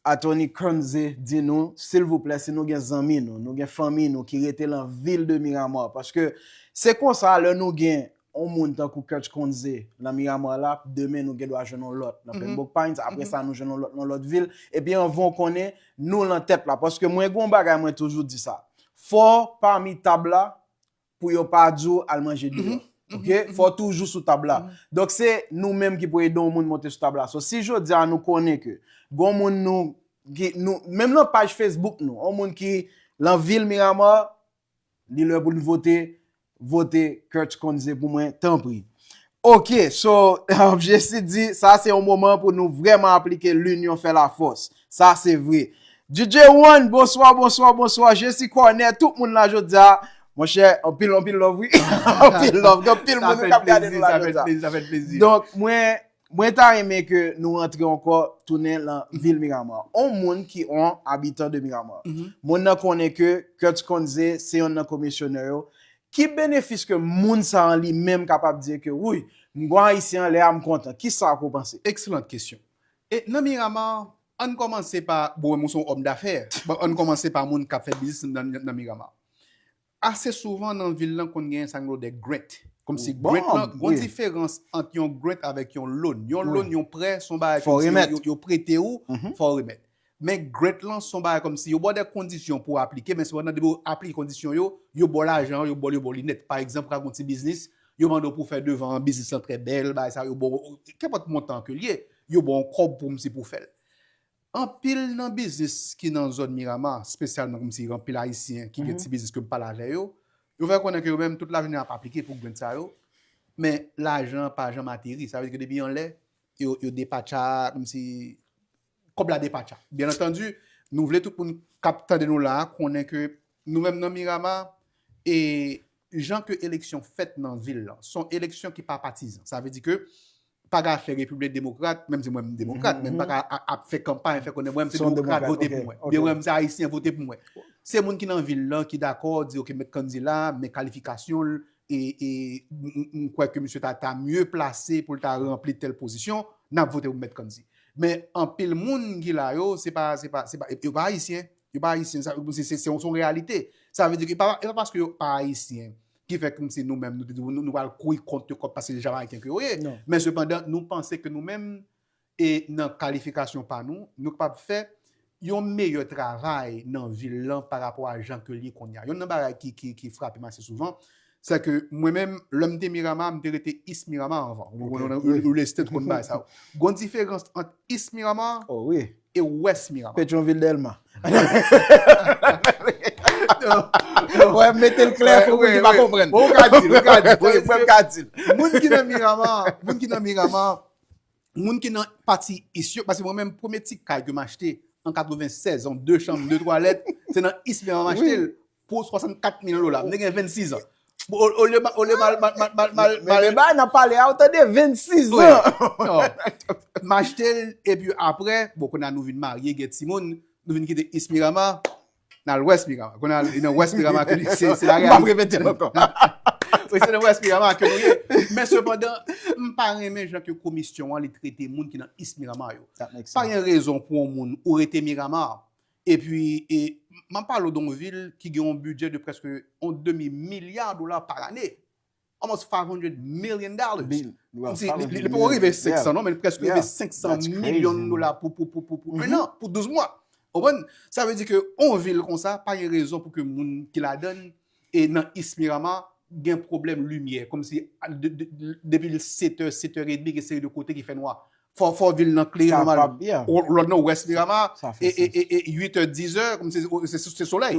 Attorney Conze di nou, silvouplè, si nou gen zanmi nou, nou gen fanmi nou ki rete lan vil de Miramar, paske se konsa, lè nou gen yon moun tankou Kurt Conze lan Miramar la, demen nou gen dwa jwenn yon lòt nan Mhm. Pembroke Pines, apre Mhm. sa nou jwenn yon lòt nan lòt vil, epi anvan w konnen, nou lan tèt la, paske mwen gen yon bagay mwen toujou di sa, fò pami tab la, pou yo pa di w al manje deyò. Mhm. Ok? Mhm. Fò w toujou sou tab la. Mhm. Donk, se nou menm ki pou ede yon moun monte sou tab la. So, si jodi a nou konnen ke gon moun nou, ki, nou, menm nan paj Facebook nou, yon moun ki lan vil Miramar, li lè pou l vote, vote Kurt Conze pou mwen, tanpri. Ok, so, Jesi di, sa se yon moman pou nou vrèman aplike l'union fait la force. Sa se vre. D J One, bonswa, bonswa, bonswa. Jesi Kònè, tout moun la jodi a. Monchè, anpil, anpil love, wi. Anpil love. Gen anpil moun k ap gade nou la jodi a. Donk, mwen, mwen ta renmen ke nou rantre ankò, tounen nan vil Miramar. On moun ki on abitan de Miramar. Moun nan konnen ke Kurt Conze se yon nan komisyonè yo. Ki benefis ke moun sa an li menm kapab di ke, wi, m gon Ayisyen anlè a, m kontan. Kisa ke w panse? Excellente question. E nan Miramar, ann kòmanse pa, bon, mwen se yon òm dafè. Bon, ann kòmanse pa moun k ap fè biznis nan, nan Miramar. Ase souvan nan vil lan konn genyen sa nou rele de grant. Kòmsi grant lan, gon diferans ant yon grant avèk yon loan. Yon loan, yon prè, se yon bagay kòmsi yo, yo prete ou, fò w remèt. Men grant lan se yon bagay kòmsi yo ba w de kondisyon pou w aplike, men sepandan depi w aplike kondisyon yo, yo ba w lajan, yo ba w, yo ba w li nèt. Pa egzanp, ou ka gen yon ti biznis, yo mande w pou w fè devan an, biznis lan trè bèl, bagay sa, yo ba w, kenpòt montan ke l ye, yo ba w yon kòb pou kòmsi pou w fè l. Anpil nan biznis ki nan zòn Miramar, espesyalman kòmsi anpil Ayisyen ki gen ti biznis ke m pale avè yo, yo fè konnen ke yo menm tout lajounen ap aplike pou grant sa yo, men lajan an pa janm ateri. Sa vle di ke depi anlè, yo, yo depatcha, kòmsi kòb la depatcha. Byen antandi, nou vle tout moun k ap tande nou la a konnen ke nou menm nan Miramar, e jan ke eleksyon fèt nan vil lan, se yon eleksyon ki pa patizan. Sa vle di ke pa gen afè Repiblik Demokrat, menm si mwen m demokrat, men m pa ka a- ap fè kanpay, fè konnen mwen m se demokrat, vote pou mwen. Oubyen mwen m se Ayisyen, vote pou mwen. Se moun ki nan vil lan ki dakò, di, ok, Mèt Kandy la, men kalifikasyon l, e, e m, m- m kwè ke misye ta, ta mye plase pou l ta ranpli tèl pozisyon, n ap vote pou Mèt Kandy. Men anpil moun ki la yo, se pa, se pa, se pa, yo pa Ayisyen. Yo pa Ayisyen. Sa, se, se, se, se yon reyalite. Sa vle di ke e pa, e pa paske yo pa Ayisyen ki fè kòmsi nou menm, nou te di, nou, nou pral kouri kont yo kòb paske se Jamayiken ke yo ye. Men sepandan, nou panse ke nou menm, e nan kalifikasyon pa nou, nou kapab fè yon meyè travay nan vil lan pa rapò a jan ke l ye kounye a. Youn nan bagay ki, ki, ki frape m ase souvan, se ke mwen menm, lè m te Miramar, m te rete East Miramar anvan. Ou, ou, ou, ou leste konn bagay sa yo. Gon diferans ant East Miramar e West Miramar. Petyonvil Dèlma. Wè, mete l klè pou moun ki pa konprann. Bon, ou ka di l, ou ka di l. Mwen, mwen ka di l. Moun ki nan Miramar, moun ki nan Miramar, moun ki nan pati East yo, paske mwen menm, premye ti kay ke m achte an katrevennsèz, an de chanm, de twalèt, se nan East Miramar m achte l pou swasannkat mil dola. M te gen vennsis an. Bon, o- olye ma- olye mal mal mal mal mal Men mal men bagay n ap pale a, ou tande vennsiz an. Non. M achte l, epi apre, bon, kounye a nou vin marye, gen timoun, nou vin kite East Miramar, n al West Miramar. Kounye a, nan West Miramar ke nou, se se la M ap reyalite. Repete l ankò. Wi, se nan West Miramar ke nou ye. Men sepandan, m pa renmen jan ke komisyon an li trete moun ki nan East Miramar yo. Pa gen rezon pou yon moun ou rete Miramar, epi e, m ap pale w de yon vil ki gen yon bidjè de prèske yon demi milya dola pa lane. Almost five hundred million dollars. Kòmsi li, li, li poko rive senk san non, men li prèske rive senk san milyon dola pou, pou, pou, pou, pou en an, pou douz mwa. Ou konprann? Sa vle di ke yon vil konsa, pa gen rezon pou ke moun ki ladan l e nan East Miramar gen pwoblèm limyè. Kòmsi a- de- de- de- depi sèt è, sèt è edmi, gen seri de kote ki fè nwa. Fò, fò vil nan klere nòmalman. Lòt nan West Miramar, e, e, e, e uit è, diz è, kòmsi se, se, se solèy.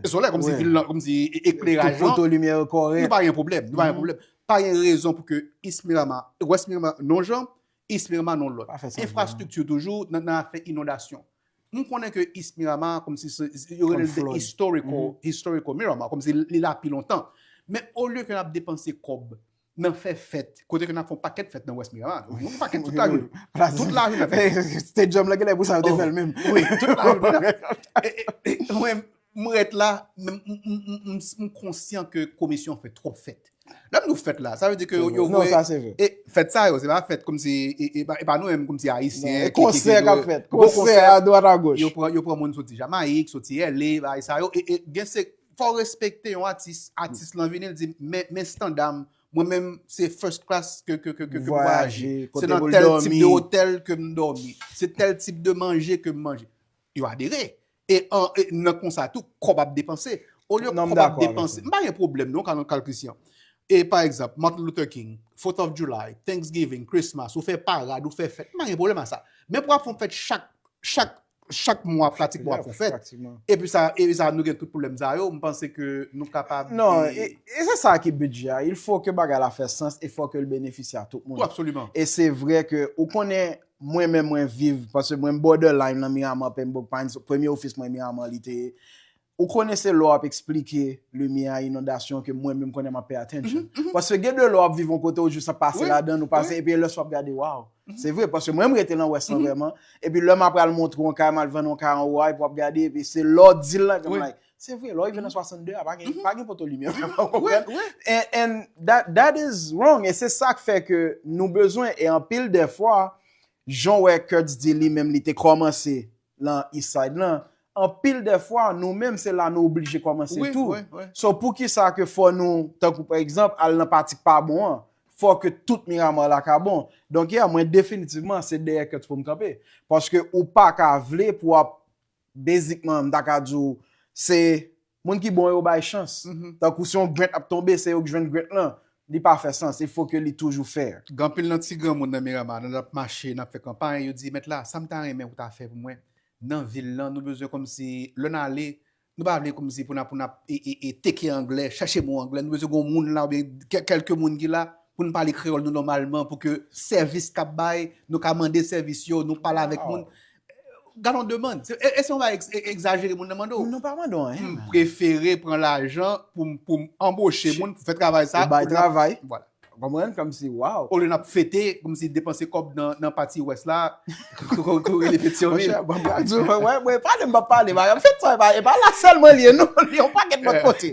Se solèy, kòmsi vil nan, kòmsi e- ekleraj lan. Nou pa gen pwoblèm, nou pa gen pwoblèm. Pa gen rezon pou ke East Miramar, West Miramar, non jan, East Miramar, non lòt. Enfrastrikti toujou, nan, nan afè inondasyon. M konnen ke East Miramar, kòmsi se- se- yo rele l the historical, historical Miramar, kòmsi li la pi lontan. Men olye ke n ap depanse kòb nan fè fèt, kote ke n ap fè yon pakèt fèt nan West Miramar. Yon pakèt tout lajounen. Tout lajounen fèt. Stadium la, genlè pou sa yo te fè l menm. Wi, tout lajounen. E, e, e, mwen, m ret la, m, m, m, m, m, m konsyan ke komisyon fè twòp fèt. Lè m di w fèt la, sa vle di ke yo, yo voye. Non, sa se vre. E fèt sa yo, se pa fèt kòmsi, e, e, e pa nou menm kòmsi Ayisyen. E konsè k ap fèt. Konsè adwat agoch. Yo pran, yo pran moun soti Jamayik, soti L A, bagay sa yo. E, e gen se, fò w respekte yon atis. Atis lan vini, l di, men, men estanda m. Mwen menm, se first class ke, ke, ke, ke, ke m vwayaje. Se nan tèl tip de otèl ke m dòmi. Se tèl tip de manje ke m manje. Yo adere. E an, e nan konsa tou, kòb ap depanse. Olye kòb ap depanse. M pa gen pwoblèm non, Carl, Carl Christian. E pa egzanp, Martin Luther King, Fourth of July, Thanksgiving, Christmas, ou fè parad, ou fè fèt. M pa gen pwoblèm a sa. Men pou w ap fè yon fèt chak, chak chak mwa pratikman w ap fè fèt. Pratikman. Epi sa, epi sa nou gen tout pwoblèm sa yo, m panse ke nou kapab. Non, e, e se sa ki bidjè a. Il faut que bagay la fè sans e fò ke l benefisye a tout moun. Wi, absoliman. E se vre ke ou konnen mwen menm mwen viv, paske mwen borderline nan Miramar, Pembroke Pines, premye ofis mwen Miramar li te ye. Ou konnen se lè w ap eksplike limyè a, inondasyon ke mwen menm konnen m ap pay attention. Paske gen de lè w ap viv yon kote ou jis ap pase Wi, ladan, ou pase, wi. Epi lè w ap gade, waw. Se vre, paske mwen m rete nan wès lan vrèman. Epi lè m ap pral montre yon kay, m al vann yon kay anwo a, epi w ap gade, epi se lè w di l lan, epi m Wi. Like, se vre, lè w rive nan swasannde a, pa gen, pa gen poto limyè vrèman, ou Wi, konprann? wi. And, and that, that is wrong. E se sa k fè ke nou bezwen, e anpil de fwa, jan w wè Kurtz di li menm li te kòmanse lan East Side lan, anpil de fwa, nou menm se la nou oblije kòmanse Wi, tou. wi, wi. So, poukisa ke fò nou, tankou pa egzanp, al nan pati k pa bon an, fò ke tout Miramar la ka bon. Donk, yeah, mwen definitivman, se dèyè Kurtz pou m kanpe. Paske ou pa ka vle pou w ap, bezikman, m ta ka di w, se moun ki bon yo bay chans. Tankou si yon grant ap tonbe, se yo k jwenn grant lan. Li pa fè sans. Il faut que li toujou fair. Gen anpil nan ti granmoun nan Miramar, nan ap mache, n ap fè kanpay, yo di, mèt la, sa m ta renmen ou ta fè pou mwen, nan vil lan, nou bezwen kòmsi, lè n ale, nou pa vle kòmsi pou n ap, pou n ap, e, e, e, teke anglè, chèche mo anglè, nou bezwen gen yon moun la, oubyen kè-, kèlke moun ki la, pou n pale kreyòl nou nòmalman, pou ke sèvis k ap bay, nou ka mande sèvis yo, nou pale avèk moun. Gade yon demann. Se, e, e se yon bagay egz-, e, egzajere moun nan mande w. Nou pa mande w anyen, M man. Prefere pran lajan pou m, pou m anboche moun, pou fè travay sa. Ou bay pou n ap- travay. Vwala. Konprann? Kòmsi, waw. Olye n ap fete, kòmsi depanse kòb nan, nan pati wès la, kou rele Petyonvil. Monchè, bon, bon, di, wè, wè, pale, m p ap pale, bagay, fèt sa, e pa, e pa la sèlman li ye, non, li yon pakèt lòt kote.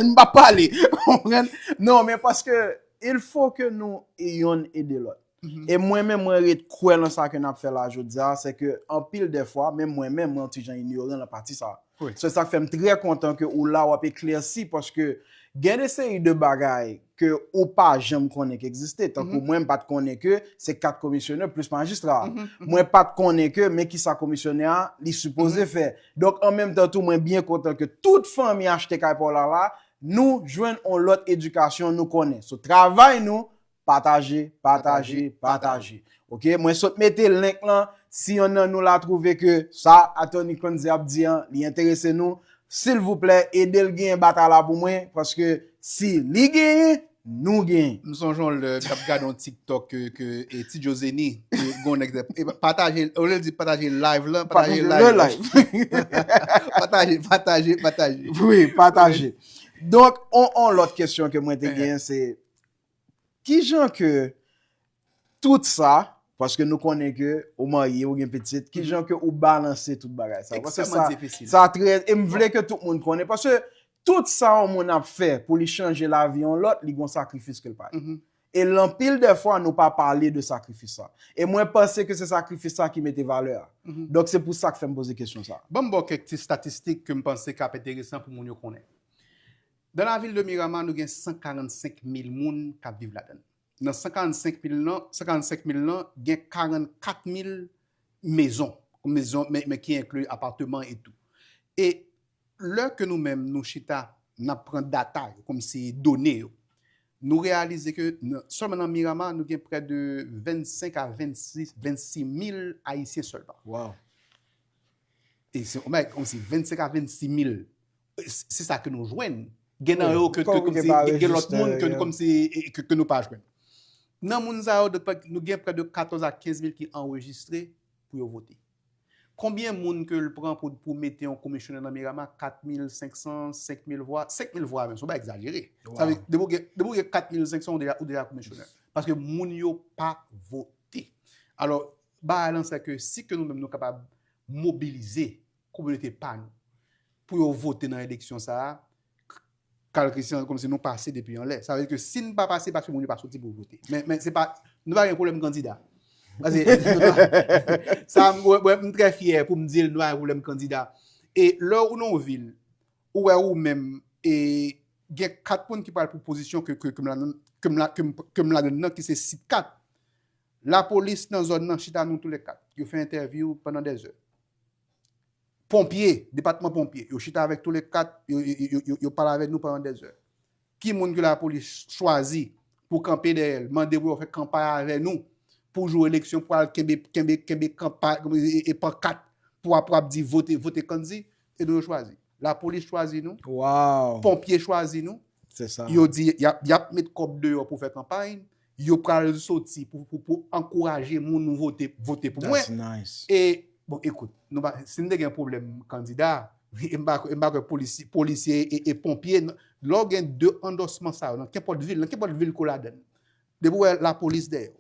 M p ap pale. Konprann? Non, men paske, il faut que nou yonn ede lòt. E mwen menm, mwen ret kwè lan sa ke n ap fè la jodi a, se ke anpil de fwa, menm mwen menm, mwen yon ti jan inyoran lan pati sa. Wi. Se sa k fè m trè kontan ke ou la, w ap eklèsi, paske gen de seri de bagay ke ou pa janm konnen ki egziste. Tankou mwen, m pa t konnen ke se kat komisyonè plis majistra a. Mwen pa t konnen ke men kisa komisyonè a li sipoze fè. Donk, an menm tan tou, mwen byen kontan ke tout fanmi achte kay pa w la la, nou jwenn yon lòt edikasyon, nou konnen. So, travay nou, pataje, pataje, pataje. Ok, mwen sot mete link lan. Si yonn nan nou la twouve ke sa Attorney Cronzy ap di an, li enterese nou, silvouplè, ede l genyen batay la pou mwen, paske si li genyen, nou genyen. M sonje yon lè, m t ap gade yon TikTok ke, ke e, Ti Joe Zeni, e, gon nèg, e, pataje, olye l di pataje live lan, pataje Pataje live le lan. Live. Pataje, pataje, pataje. Wi, pataje. Donk, on, on lòt kesyon ke mwen te genyen, se kijan ke tout sa, paske nou konnen ke ou marye, ou gen pitit, kijan ke ou balanse tout bagay sa? Paske Ekstrèmman sa, difisil. Sa trè, e m vle ke tout moun konnen, paske tout sa yon moun ap fè pou li chanje lavi yon lòt, li gon sakrifis ke l pa ye. E l anpil de fwa, nou pa pale de sakrifis sa. E mwen panse ke se sakrifis sa ki mete valè a. Donk, se pou sa k fè m poze kesyon sa. Ban m ba w kèk ti statistik ke m panse k ap enteresan pou moun yo konnen. Dans la ville de Miramar, nou gen san karannsenk mil moun k ap viv ladan l. Nan san karannsenk mil lan, san karannsenk mil lan, gen karannkat mil mezon, mezon, men, men ki enkli apatman e tou. E lè ke nou menm, nou chita, n ap pran data yo, kòmsi done yo, nou reyalize ke nan, sèlman nan Miramar, nou gen prè de vennsenk a vennsis, vennsis mil Ayisyen sèlman. Wow. E se, oh my, kòmsi vennsenk a vennsis mil. Se, se sa ke nou jwenn. Gen nan yo ke, ke, Kòm kòmsi, pa gen, gen lòt moun ke, rejistre, kòmsi, e, ke, ke nou pa jwenn. Nan moun sa yo, de, nou gen prè de katòz a kenz mil ki anrejistre pou yo vote. Konbyen moun ke l pran pou, pou mete yon komisyonè nan Miramar? Kat mil senk san, senk mil vwa, senk mil vwa menm, se yon bagay egzajere. Sa vle, depi w gen, depi w gen kat mil senk san, ou deja, ou deja komisyonè. Paske moun yo pa vote. Alò, bagay lan se ke si ke nou menm nou kapab mobilize kominote pa nou pou yo vote nan eleksyon sa a, Carl Christian, kòmsi nou pase depi anlè. Sa vle di ke si n pa pase, paske moun yo pa soti pou vote. Men, men se pa, nou pa gen pwoblèm kandida. Paske, sa, m, mwen, mwen, m trè fyè pou m di l, nou pa gen pwoblèm kandida. E lè ou nan yon vil, ou wè ou menm, e gen kat moun ki pral pou pozisyon ke, ke, ke m ladan, ke m la, ke m, ke m ladan nan, ki se sit kat. Lapolis nan zòn nan chita nou toulèkat. Yo fè entèvyou pandan dèzè. Ponpye, depatman ponpye, yo chita avèk toulèkat, yo, yo, yo, yo, yo pale avèk nou pandan dèzè. Ki moun ke lapolis chwazi pou kanpe dèyè l, mande pou yo fè kanpay avè nou, pou jou eleksyon, pou al kenbe, kenbe, kenbe kanpay, e, e, e pankat, pou ap, pou ap di vote, vote Candie, e nou yo chwazi. Lapolis chwazi nou, Wow. Ponpye chwazi nou, Se sa. Yo di y ap, y ap met kòb deyò pou fè kanpay, yo pral soti pou, pou, pou ankouraje moun vote, vote pou mwen. That's nice. E, bon, ekout, nou pa, si n te gen pwoblèm kandida, e m pa, e m pa kwè polisi, polisye e, e ponpye, nan- lè w gen de andòsman sa yo, nan kenpòt vil, nan kenpòt vil ke w ladan l, depi w wè lapolis dèyè w,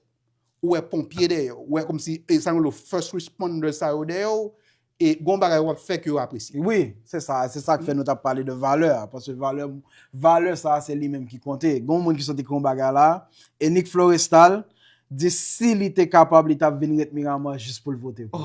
ou wè ponpye dèyè w, ou wè kòmsi, e sa yo rele first responder sa yo dèyè w, e gon bagay w ap fè ke yo apresye. Wi, se sa, se sa k fè nou t ap pale de valè a, paske valè, valè sa se li menm ki konte. Gon moun ki sot ekri yon bagay la, Enik Florestal di si li te kapab, li t ap vin ret Miramar jis pou l vote pou.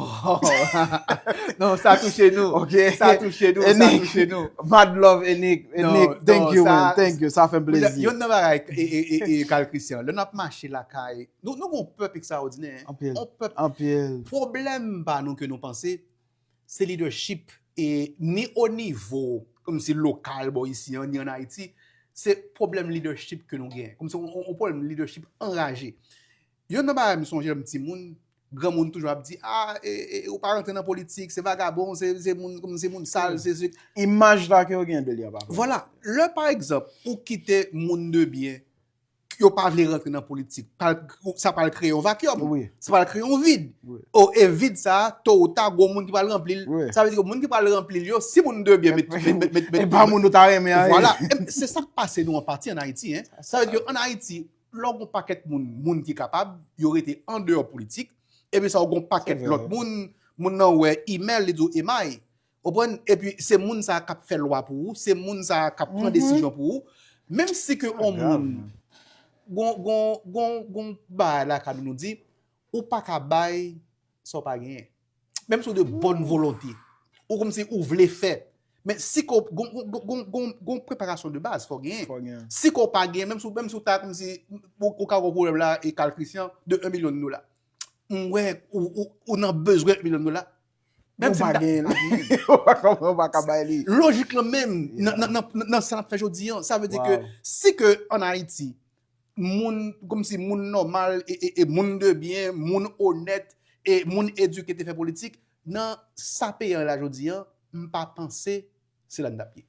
Non, sa touche nou. Ok. Sa touche nou, sa Enik, touche nou. Mad love, Enik. Enik, thank you, man. Thank you. Sa fè m plezi. Yon nan bagay, e, e, e, e Carl Christian, lè n ap mache lakay, nou, nou gon pèp ekstraòdinè. Anpil. On pèp. Anpil. Pwoblèm pa nou ke nou panse, se leadership, e ni o nivo, kòmsi lokal, bò isi an, ni an Ayiti, se pwoblèm leadership ke nou gen. Kòmsi on, on, on pwoblèm leadership anraje. Yon nan bagay m sonje lè m timoun, granmoun toujou ap di, ah, e, e, ou pa rantre nan politik, se vagabon, se, se moun, kòm se moun sal, se, se. Imaj la ke yo gen de li a pa. Vwala, lè pa egzanp, ou kite moun de byen, yo pa vle rantre nan politik, pral, sa pral kreye yon vakyòm, Wi. Sa pral kreye yon vid. Wi. O, e vid sa, to ou ta, gon moun ki pral ranpli l. Wi. Sa vle di ke moun ki pral ranpli l yo, si moun de byen met, met, met, met, met, E pa moun ou ta renmen a. Vwala. E se sa k pase nou an pati an Ayiti, en. Sa vle di ke an Ayiti, lè w gon pakèt moun, moun ki kapab, yo rete andeyò politik, epi sa w gon pakèt Se vre. Lòt moun, moun nan wè imèl, li di w emay. Ou konprann? Epi se moun sa k ap fè lwa pou ou, se moun sa k ap pran Mhm. Desizyon pou ou. Menm si ke yon Grav, moun, gon, gon, gon, gon bagay la ka nou di, ou pa ka bay sa w pa genyen. Menm si w de bòn volonte, ou kòmsi ou vle fè, men si ke w gon, gon, gon, gon, gon, gon preparasyon de baz, fò w genyen. Fò gen. Si ke w pa genyen, menm si, w- menm si w ta kòmsi, ou, ou ka gon pwoblèm la, e Carl Christian, de yon milyon dola. M wè, ou, ou, ou nan bezwen yon milyon dola. Menm Ou si m pa ta- gen. Ou pa ka, ou pa ka bay li. Lojik lan menm, nan, nan, nan, nan sa n ap fè jodi an, sa vle di ke Wow. si ke an Ayiti, moun, kòmsi moun nòmal, e, e, e moun de byen, moun onèt, e moun edike te fè politik, nan sa peyi an la jodi an, m pa panse se la n t ap ye.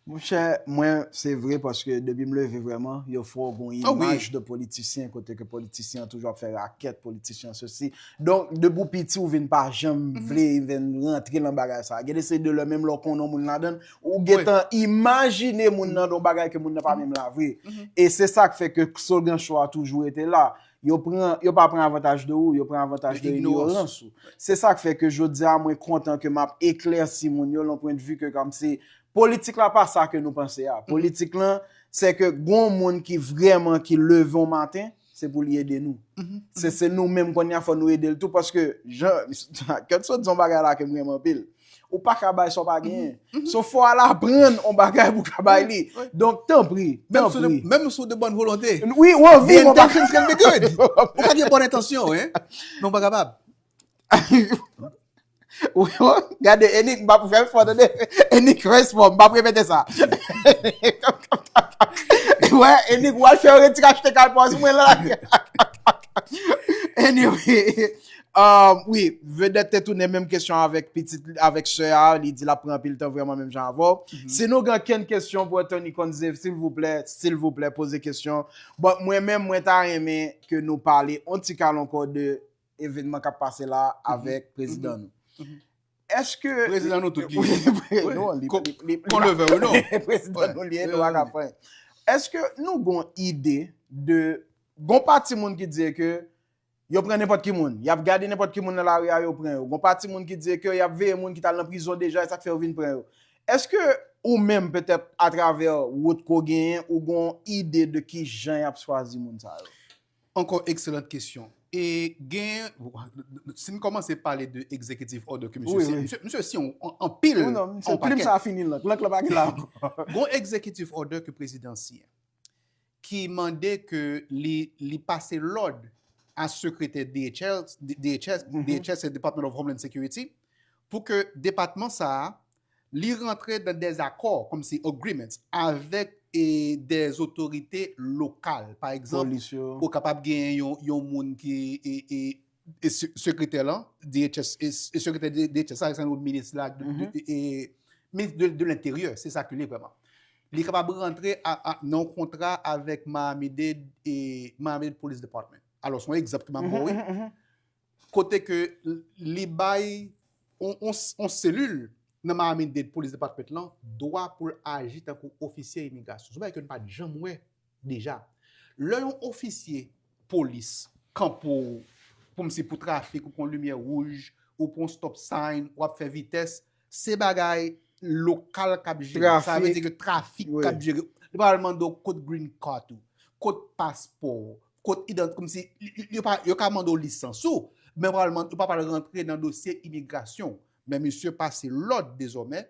Monchè, mwen, se vre paske depi m leve vrèman, yo fè w gon Ah wi. imaj de politisyen, kote ke politisyen an toujou ap fè rakèt, politisyen sesi. Donk, depi w piti, ou vin pa janm vle even rantre nan bagay sa. Gen de se de lè menm lè w konnen yon moun ladan l, ou gentan imajine moun nan de yon bagay ke moun nan pa menm la vre. Mhm. E se sa k fè ke slogan cho a toujou rete la. Yo pran, yo pa pran avantaj de ou, yo pran avantaj De de ignorans. Ignorans ou. Se sa k fè ke jodi a mwen kontan ke m ap eklèsi moun yo, nan pwen de vi ke kòmsi politik la pa sa ke nou panse a. Politik lan, se ke gon moun ki vrèman ki leve yon maten, se pou li ede nou. Mhm. Se, se nou menm kounye a fò nou ede l tou, paske jan, kèt sot di yon bagay la ke m renmen anpil. Ou pa ka bay sa w pa genyen. So fò w al aprann yon bagay pou w ka bay li. Wi. Donk, tanpri, Menm si w de, tanpri. Menm si w de bòn volonte. Wi, ou anvi, The men w pa intentions can be good. Ou ka gen bòn entansyon, hein? Men w pa kapab. Wi, wi. Gade, Enik, m p ap fè fò, tande. Enik, respon, m p ap repete sa. Wè, Enik, w al fè yo retire achte kay pòz mwen la. Anyway, um, wi, Vedette te tounen menm kesyon avèk pitit, avèk sè a, li di l ap pran anpil tan vrèman menm jan avè w. Si nou gen kenn kesyon pou Anthony Conze, silvouplè, silvouplè, poze kesyon. But mwen menm, mwen ta renmen ke nou pale on ti kal ankò de evènman k ap pase la avèk prezidan nou. Èske Prezidan nou tout li. Wi, wi, non, li, Kon- li, li, Kon leve, wi, non. Prezidan nou li ye, Wi, nou pa wi. ka fè. Èske nou gon ide de, gon pati moun ki di ke yo pran nenpòt ki moun, y ap gade nenpòt ki moun nan lari a, yo pran yo. Gon pati moun ki di ke y ap veye moun ki t al nan prizon deja, e sa k fè yo vin pran yo. Èske ou menm, petèt atravè wout ke w genyen, ou gon ide de ki jan y ap chwazi moun sa yo? Ankò, excellente question. E gen, si n kòmanse pale de executive order ke misye, Wi, si- wi. misye, misye siyen on, on pil, Wi, non, se on plim pakèt. Sa fini l, lank, lank la pa gen la ankò. Gon executive order ke prezidan siyen, ki mande ke li, li pase lòd a sekretè D H S, D H S, Mhm. D H S se Department of Homeland Security, pou ke depatman sa a, li rantre nan dèzakò, kòmsi agreements, avèk e, dèzotorite lokal. Pa egzanp, Polis yo. ou kapab gen yon, yon moun ki, e, e, e se- sekretè lan, D H S, e, e sekretè de- D H S la, sa nou minis la, de- de- e- e- minis de, de lenteryè, se sa ke li ye vrèman. Li kapab rantre a- a- nan yon kontra avèk Miami-Dade e Miami-Dade Police Department. Alò, se yon egzanp ke m ap ba w, wi. Kote ke li bay yon, yon, yon selil nan Miami-Dade Police Department lan dwa pou l aji tankou ofisye imigrasyon. Se yon bagay ke n pa t janm wè deja. Lè yon ofisye polis kanpe w kòmsi pou trafik, ou pran limyè wouj, ou pran stop sign, w ap fè vitès, se bagay lokal k ap jere. Sa vle di ke trafik k ap jere. Li pa al mande w kot green card ou, kot paspò w, kot idant, kòmsi yo pa, yo ka mande w lisans ou, men pral mande, yo pa pral rantre nan dosye imigrasyon. Men misye pase lòd dezòmè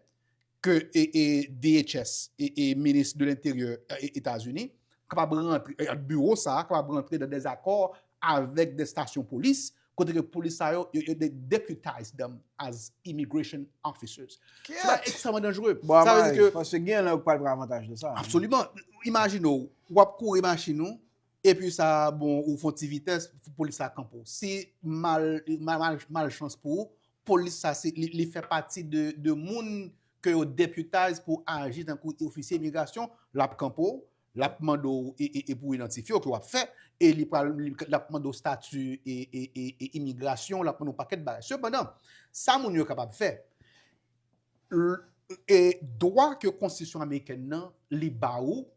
ke e, e, D H S e, e minis de lenteryè e, Etazini kapab rantre, e, biwo sa a kapab rantre nan dezakò avèk de stasyon polis, kote ke polis sa yo, yo, yo de- deputize them as immigration officers. Se ekstrèmman danjere. Bon, sa vle di ke paske gen lè yo pral pran avantaj de sa. Absoliman. Imajine w, w ap kouri machin ou, epi sa, bon, ou fè yon ti vitès, polis la kanpe w. Se mal, mal, mal, malchans pou ou, polis sa, se, li, li fè pati de, de moun ke yo deputize pou aji tankou ofisye imigrasyon, l ap kanpe w, l ap mande w e, e, e pou idantifye w ke w ap fè, e li pral, li, l ap mande w stati e, e, e, e imigrasyon, l ap mande w pakèt bagay. Sepandan, sa moun yo kapab fè, l- e dwa ke konstitisyon amerikèn nan li ba ou,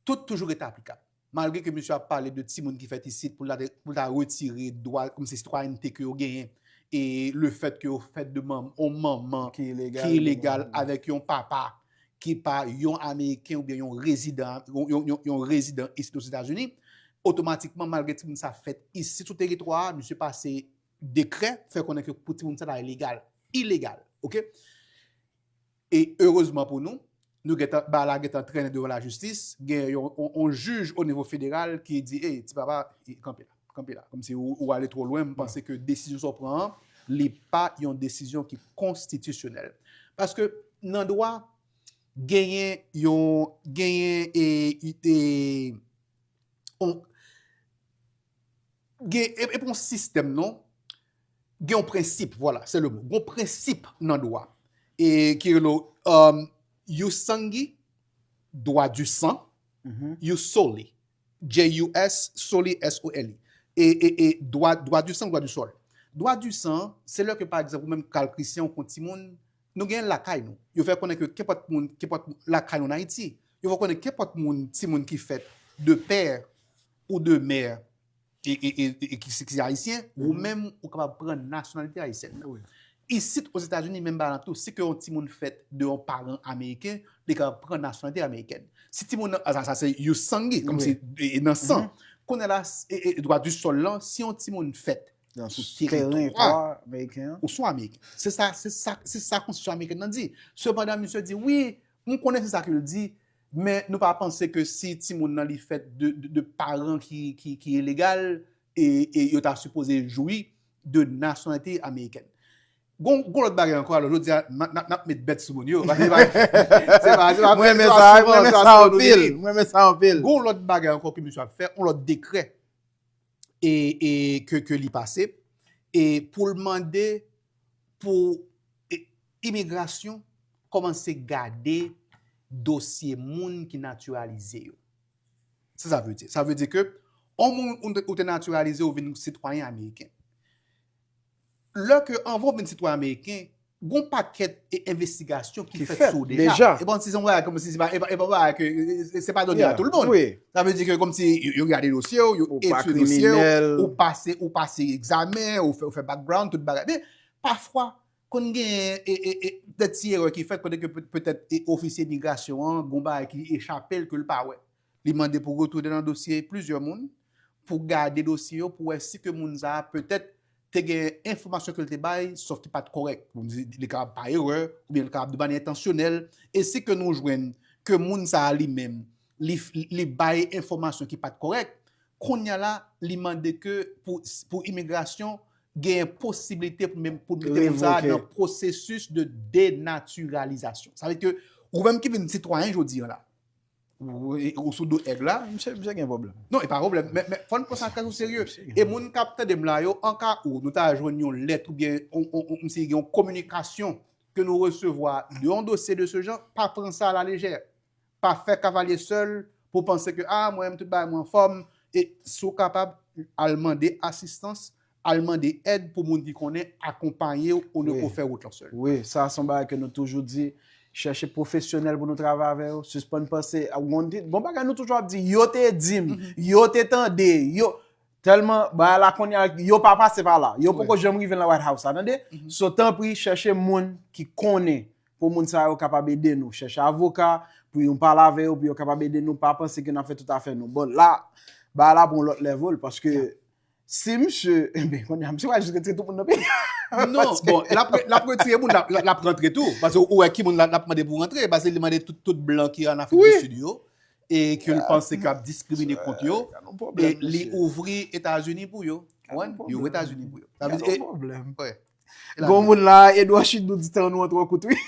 tout toujou rete aplikab. Malgre ke misye ap pale de timoun ki fèt isit pou l ta, pou l ta retire dwa, kòmsi sitwayènte ke yo genyen, e le fèt ke yo fèt de manm, yon manman ki ilegal avèk yon papa ki pa yon Ameriken oubyen yon rezidan, yon, yon, yon, yon rezidan isit Ozetazini, otomatikman, malgre timoun sa fèt isit sou teritwa a, misye pase dekrè, fè konnen ke pou timoun sa ta ilegal. Ilegal, oke? E erezman pou nou, nou gentan, bagay la gentan trennen devan lajistis, gen yon, yon, yon jij o nivo federal ki di, "Ey, ti papa, e, kanpe la, kanpe la." Kòmsi ou, ou ale twò lwen, m panse ke desizyon sa w pran an, li pa yon desizyon ki konstitisyonèl. Paske nan dwa, genyen yon, genyen e, e, on, gen, e, e pa yon sistèm, non. Gen yon prensip, vwala, se le mo. Gen yon prensip nan dwa. E ki rele, um, jus sanguinis, dwa di san, jus soli. J U S, soli, S O L I. E, e, e dwa, dwa di san, dwa di sòl. Dwa di san, se lè ke, pa egzanp, ou menm k al Christian, ou konn timoun, nou gen lakay nou. Yo fè konnen ke kenpòt moun, kenpòt lakay nou an Ayiti, yo fè konnen kenpòt moun, timoun ki fèt de pè ou de mè e, e, e, e ki, ki ayisyen, ou menm, ou kapab pran nasyonalite ayisyèn nan. Isit, Ozetazini, menm bagay la tou, si ke yon timoun fèt de yon paran ameriken, li kapab pran nasyonalite amerikèn. Si timoun nan, sa, sa se jus sanguinis, kòmsi e, e nan san. Kounye a la, e, e, dwa di sòl lan, si yon timoun fèt sou teritwa ameriken an, ou se yon Ameriken. Se sa, se sa, se sa konstitisyon amerikèn nan di. Sepandan, misye di, wi, m konnen se sa ke l di, men nou pa panse ke si timoun nan li fèt de, de, de paran ki, ki, ki ilegal, e, e yo ta sipoze jwi de nasyonalite amerikèn. Gon, gon lòt bagay ankò, alò, jodi a, n ap, n ap met bèt sou moun yo. Paske se pa, se pa, se pa, mwen renmen sa, mwen renmen sa anpil. Mwen renmen sa anpil. Gon lòt bagay ankò ke misye ap fè, yon lòt dekrè e, e ke, ke li pase, e pou l mande pou, e, imigrasyon kòmanse gade dosye moun ki natiralize yo. Sa sa vle di? Sa vle di ke yon moun ou te, ou te natiralize, ou vin sitwayen ameriken. Lè ke anvan w vin sitwayen ameriken, gon pakèt e envestigasyon ki fèt sou w deja. E pa yon ti bagay kòmsi se pa, e pa, e pa bagay ke, e, e, se pa done a tout le monde. Sa vle di ke kòmsi yo, yo gade dosye w, yo etidye dosye w, ou pase, ou pase egzamen, ou fè, ou fè background, tout bagay. Men, pafwa, konn gen e, e, e, de ti erè ki fèt, kote ke pe-, petèt e ofisye imigrasyon an, gon bagay ki echape l ke l pa wè. Li mande pou retounen nan dosye plizyè moun, pou gade dosye yo, pou wè si ke moun sa a petèt te gen enfòmasyon ke l te bay, sòf ki pa t kòrèk. Moun di, li kapab pa erè, oubyen li kapab de manyè entansyonèl. E si ke nou jwenn ke moun sa a li menm, li, li bay enfòmasyon ki pa t kòrèk, kounye a la, li mande ke pou, pou imigrasyon, gen posiblite pou menm, pou mete moun sa a nan pwosesis de denatiralizasyon. Sa vle di ke ou menm ki vin sitwayen jodi a la, Ou, ou sou do èg la. Misye, misye gen pwoblèm. Non, e pa pwoblèm. Men, men fò n pran sa trè o serye. E moun k ap tande m la yo, an ka ou nou ta jwenn yon lèt oubyen on, on, on, si gen yon kominikasyon ke nou resevwa de yon dosye de se jan, pa pran sa a la lejè. Pa fè kavalye sèl pou panse ke, ah, mwen menm tout bagay mwen anfòm. E si w kapab, al mande asistans, al mande èd pou moun ki konnen akonpaye w olye ke w fè wout lan sèl. Wi, sa se yon bagay ke nou toujou di. Chèche pwofesyonèl pou nou travay avè yo. Sispann panse, gon bagay nou toujou ap di, yo te di m, yo te tande, yo, tèlman bagay la kounye a, yo pa pase pa la. Yo poko janm rive nan White House la, tande? So, tanpri, chèche moun ki konnen pou moun sa yo kapab ede nou. Chèche avoka pou yo pale avè yo, pou yo kapab ede nou. Pa panse ke n ap fè tout afè nou. Bon, la, bagay la pran yon lòt level, paske si misye, enben, kounye a, misye va jis retire tout moun nan peyi a. Non, bon, l ap, l ap retire moun, l ap, l ap rantre tou. Paske ou wè ki moun l ap mande pou rantre, paske li mande tout, tout blan ki an Afrik di Sid yo, e ke l panse ke ap diskrimine kont yo, e li ouvri Etazini pou yo. Yo ouvri Etazini pou yo. Sa vle di, e, wi. Gon moun la, Edouard Chidou di tan nou an twò kout, wi.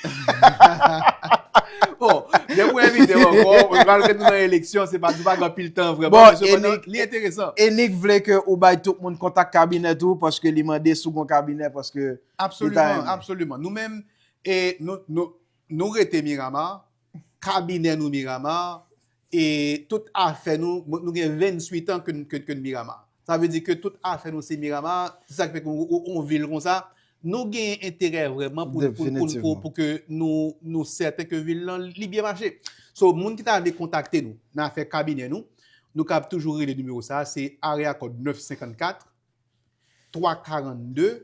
Bon, depi w envite m ankò, malgre nou nan eleksyon, se pa, nou pa gen anpil tan vrèman, men sepandan, li enteresan. Enik vle ke ou bay tout moun kontak kabinè tou, paske li mande si w gon kabinè, paske li ta renmen. Absoliman, absoliman. Nou menm, e, nou, nou, nou rete Miramar, kabinè nou Miramar, e tout afè nou, nou gen venntuit an ke n, ke, ke n Miramar. Sa vle di ke tout afè nou se Miramar, se sa k fè ke yon, yon, yon vil konsa, nou gen enterè vrèman pou, pou, pou, pou, pou ke nou, nou sèten ke vil lan, li byen mache. So, moun ki ta vle kontakte nou nan afè kabinè nou, nou kab toujou rele nimewo sa, se Area Code nèf senkannkat, twa karannde,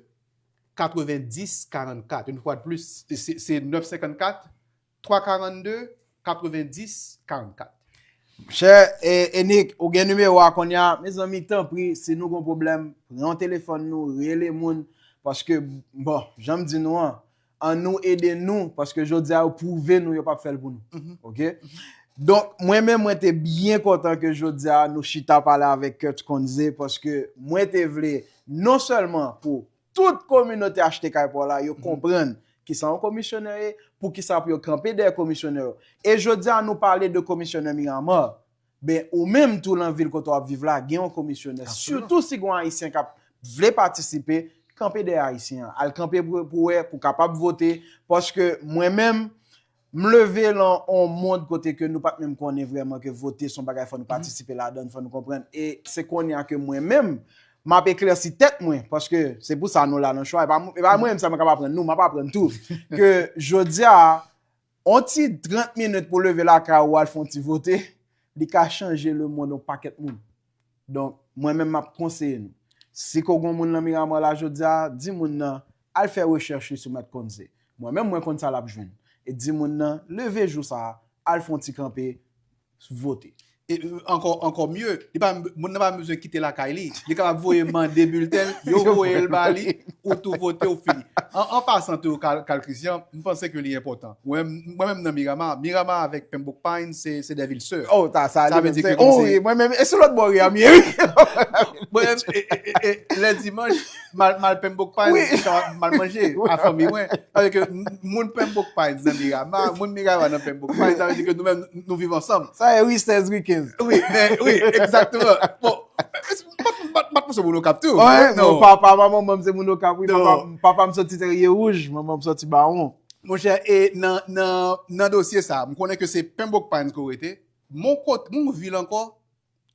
katrevendis karannkat. Yon fwa de plis, se, se nèf senkannkat, twa karannde, katrevendis karannkat. Chè, e, Enik, ou gen nimewo a kounye a. Mezanmi, tanpri, si nou gon pwoblèm, pran telefòn nou, rele moun. Paske, bon, jan m di nou an, ann nou ede nou, paske jodi a, yo pwouve nou yo p ap fè l pou nou. Oke? Donk, mwen menm, mwen te byen kontan ke jodi a, nou chita pale avèk Kurt Conze, paske mwen te vle, non sèlman pou tout kominote achte kay pa w la, yo konprann kisa yon komisyonè ye, poukisa pou yo kanpe dèyè komisyonè yo. E jodi a, nou pale de komisyonè Miramar, ben, ou menm tou nan vil kote w ap viv la, gen yon komisyonè. Absoliman. Sitou si gon Ayisyen k ap vle patisipe, kanpe dèyè Ayisyen an. Al kanpe pou, pou wè, pou kapab vote, paske mwen menm, m leve lan yon mond kote ke nou pa t menm konnen vrèman ke vote se yon bagay fò nou patisipe ladan l, fò nou konprann. E se kounye a ke mwen menm, m ap eklèsi tèt mwen, paske se pou sa nou la nan chwa. E pa, e pa mwen menm sèlman k ap aprann nou, m ap aprann tou. Ke jodi a, yon ti trant minit pou leve lakay ou al fè yon ti vote, li ka chanje lemonn yon pakèt moun. Donk, mwen menm m ap konseye nou. Si ke w gon moun nan Miramar la jodi a, di moun nan, al fè rechèch li sou Mèt Conze. Mwen menm, mwen konn sa l ap jwenn. E di moun nan, leve jou sa a, al fè yon ti kanpe, vote. E, e, ankò, ankò mye, li pa, moun nan pa bezwen kite lakay li. Li kapab voye mande bilten l, yo voye l ba li, ou tou vote, ou fini. An, an pasan tou, Carl, Carl Christian, m panse ke li enpòtan. Mwen, mwen menm nan Miramar, Miramar avèk Pembroke Pines, se, se de vil sè. Oh, ta, sa, sa vle di ke, oh, wi, mwen menm, e sou lòt bò ri a m ye, wi. Mwen menm, e, e, e, e, lè dimanch, m al, m al Pembroke Pines, m al manje a fanmi mwen. Sa vle di ke moun Pembroke Pines nan Miramar, moun Miramar nan Pembroke Pines, sa vle di ke nou menm, nou viv ansanm. Sa e ri sèz ri kenz. Wi, men, wi, egzakteman. Bon, m pa, m pa, m pa t panse moun Okap tou. Wi, non, papa, manman m se moun Okap, wi. Papa, papa m soti Terye Wouj, manman m soti Bawon. Monchè, e nan, nan, nan dosye sa, m konnen ke se Pembroke Pines ke w rete. Mon kot, mon vil ankò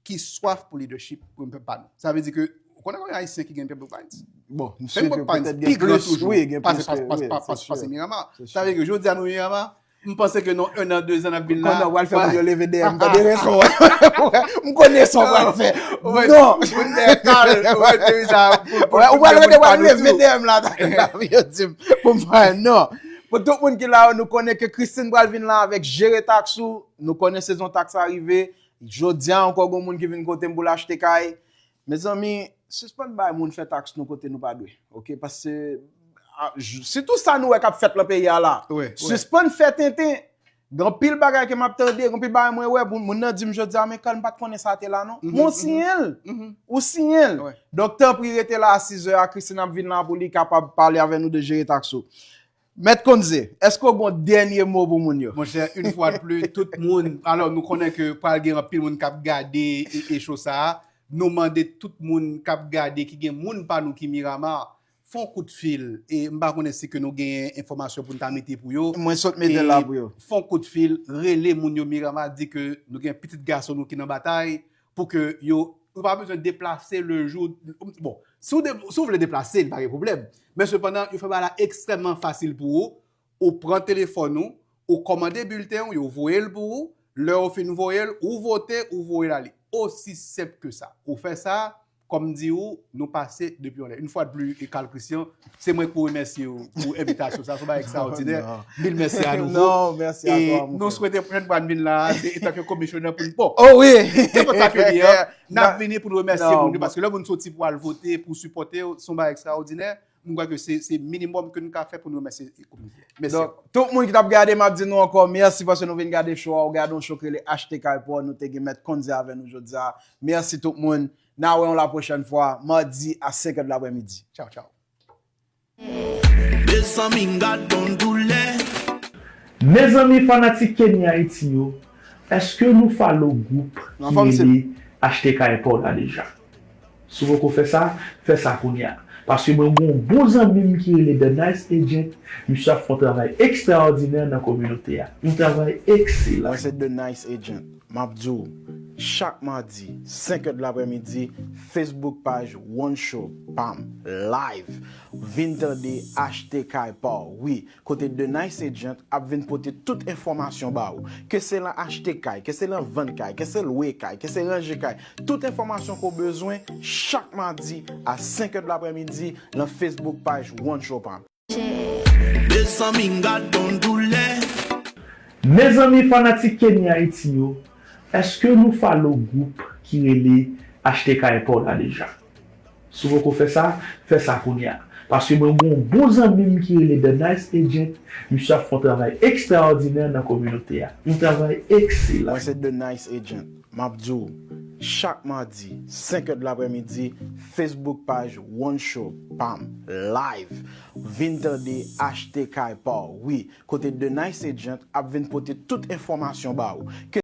ki swaf pou leadership pou pèp pa nou. Sa vle di ke, ou konnen konbyen Ayisyen ki gen Pembroke Pines? Bon, m si ke petèt gen plis, wi, gen plis ke, wi, se si. Pase Miramar. Sa vle di ke jodi a nou Miramar, m panse ke nan en an, de zan n ap vin la. Konnen w al fè moun yo leve dèyè m, tande leson. M konnen sa w pral fè. Non. Moun dèyè Carl, ou mete sa pou, pou, ou pral rete, w al leve dèyè m la, yo di m, pou m pa, non. Pou tout moun ki la yo, nou konnen ke Christine pral vin la avèk jere taks ou. Nou konnen sezon taks la rive. Jodi a ankò, gon moun ki vin kote m pou l achte kay. Mezanmi, sispann bay moun fè taks nou kote nou pa dwe. Oke? Paske, a, j-, sitou sa nou wè k ap fèt lan peyi a la. Wi, wi. Sispann fè tenten. Gen anpil bagay ke m ap tande, gen anpil bagay mwen wè, moun, moun nan di m jodi a, men Carl, m pa t konnen sa te la, non. Men w siyen l. Ou siyen l. Donk, tanpri, rete la a sis zè a, Christine ap vin la pou li kapab pale avè nou de jere taks ou. Mèt Konze, èske w gen yon dènye mo pou moun yo? Monchè, une fois de plus, tout moun, alò nou konnen ke pral gen anpil moun k ap gade e, e show sa a. Nou mande tout moun k ap gade ki gen moun pa nou ki Miramar, fè yon kout fil. E m pa konnen si ke nou genyen enfòmasyon pou n ta mete pou yo. Mwen sot mete la pou yo. Fè yon kout fil, rele moun yo Miramar, di ke nou gen pitit gason nou ki nan batay, pou ke yo, ou pa bezwen deplase le jou. Bon, si w, de, si w vle deplase, li pa gen pwoblèm. Men sepandan, yo fè bagay la ekstrèmman fasil pou ou. Ou pran telefòn ou, ou kòmande bilten w, yo voye l pou ou. Lè yo fin voye l, ou vote, ou voye l ale. Osi senp ke sa. Ou fè sa, kòm m di ou, nou pase depi yon lè. Une fois de plus, e Carl Christian, se mwen ki pou remèsye w pou envitasyon sa. Se yon bagay ekstraòdinè. Mil mèsi a nouvo. Non, mèsi a twa, mon nou swete pwochèn fwa n vin la, se antanke komisyonè pou n. Bon, Oh wi! Nenpòt sa ke li ye, n ap vini pou n remèsye moun yo, paske lè moun soti pou al vote, pou sipòte w, se yon bagay ekstraòdinè. M kwè ke se, se minimòm ke n ka fè pou n remèsye kominote a. Mèsi. Donk, tout moun ki t ap gade, m ap di nou ankò mèsi paske nou vin gade show a. Ou gade yon show ki rele Achte Kay Pa w, nou te gen Mèt Konze avè nou jodi a. Mèsi tout moun. N a wè yon la pwochèn fwa, madi a senk è de laprèmidi. Tchaw, tchaw. Mezanmi, m gad yon doulè. Mezanmi, fanatik Kenny Haiti yo, èske nou follow gwoup ki rele Achte Kay Pa w la deja? Si w poko fè sa, fè sa kounye a. Paske mwen gen yon bon zanmi m ki rele The Nice Agent, misye ap fè yon travay ekstraòdinè nan kominote a. Yon travay ekselan. Mwen se The Nice Agent. M ap di w, chak madi, senk è de laprèmidi, Facebook paj One Show pa m, live. Vin tande Achte Kay Pa w, wi, kote The Nice Agent ap vin pote tout enfòmasyon ba ou. Ke se lan achte kay, ke se lan vann kay, ke se lwe kay, ke se ranje kay, tout enfòmasyon ke w bezwen, chak madi a senk è de laprèmidi, lan Facebook paj One Show pa m. Mezanmi, m gad yon doulè. Mezanmi, fanatik Kenny Haiti yo, èske nou follow gwoup ki rele Achte Kay Pa w la deja? Si w poko fè sa, fè sa kounye a. Paske mwen gen yon bon zanmi m ki rele The Nice Agent, misye ap fè yon travay ekstraòdinè nan kominote a. Yon travay ekselan. Mwen se The Nice Agent. M ap di w, chak madi, senk è de laprèmidi, Facebook paj One Show pa m, live. Vin tande Achte Kay Pa w, wi, kote The Nice Agent ap vin pote tout enfòmasyon ba ou. Ke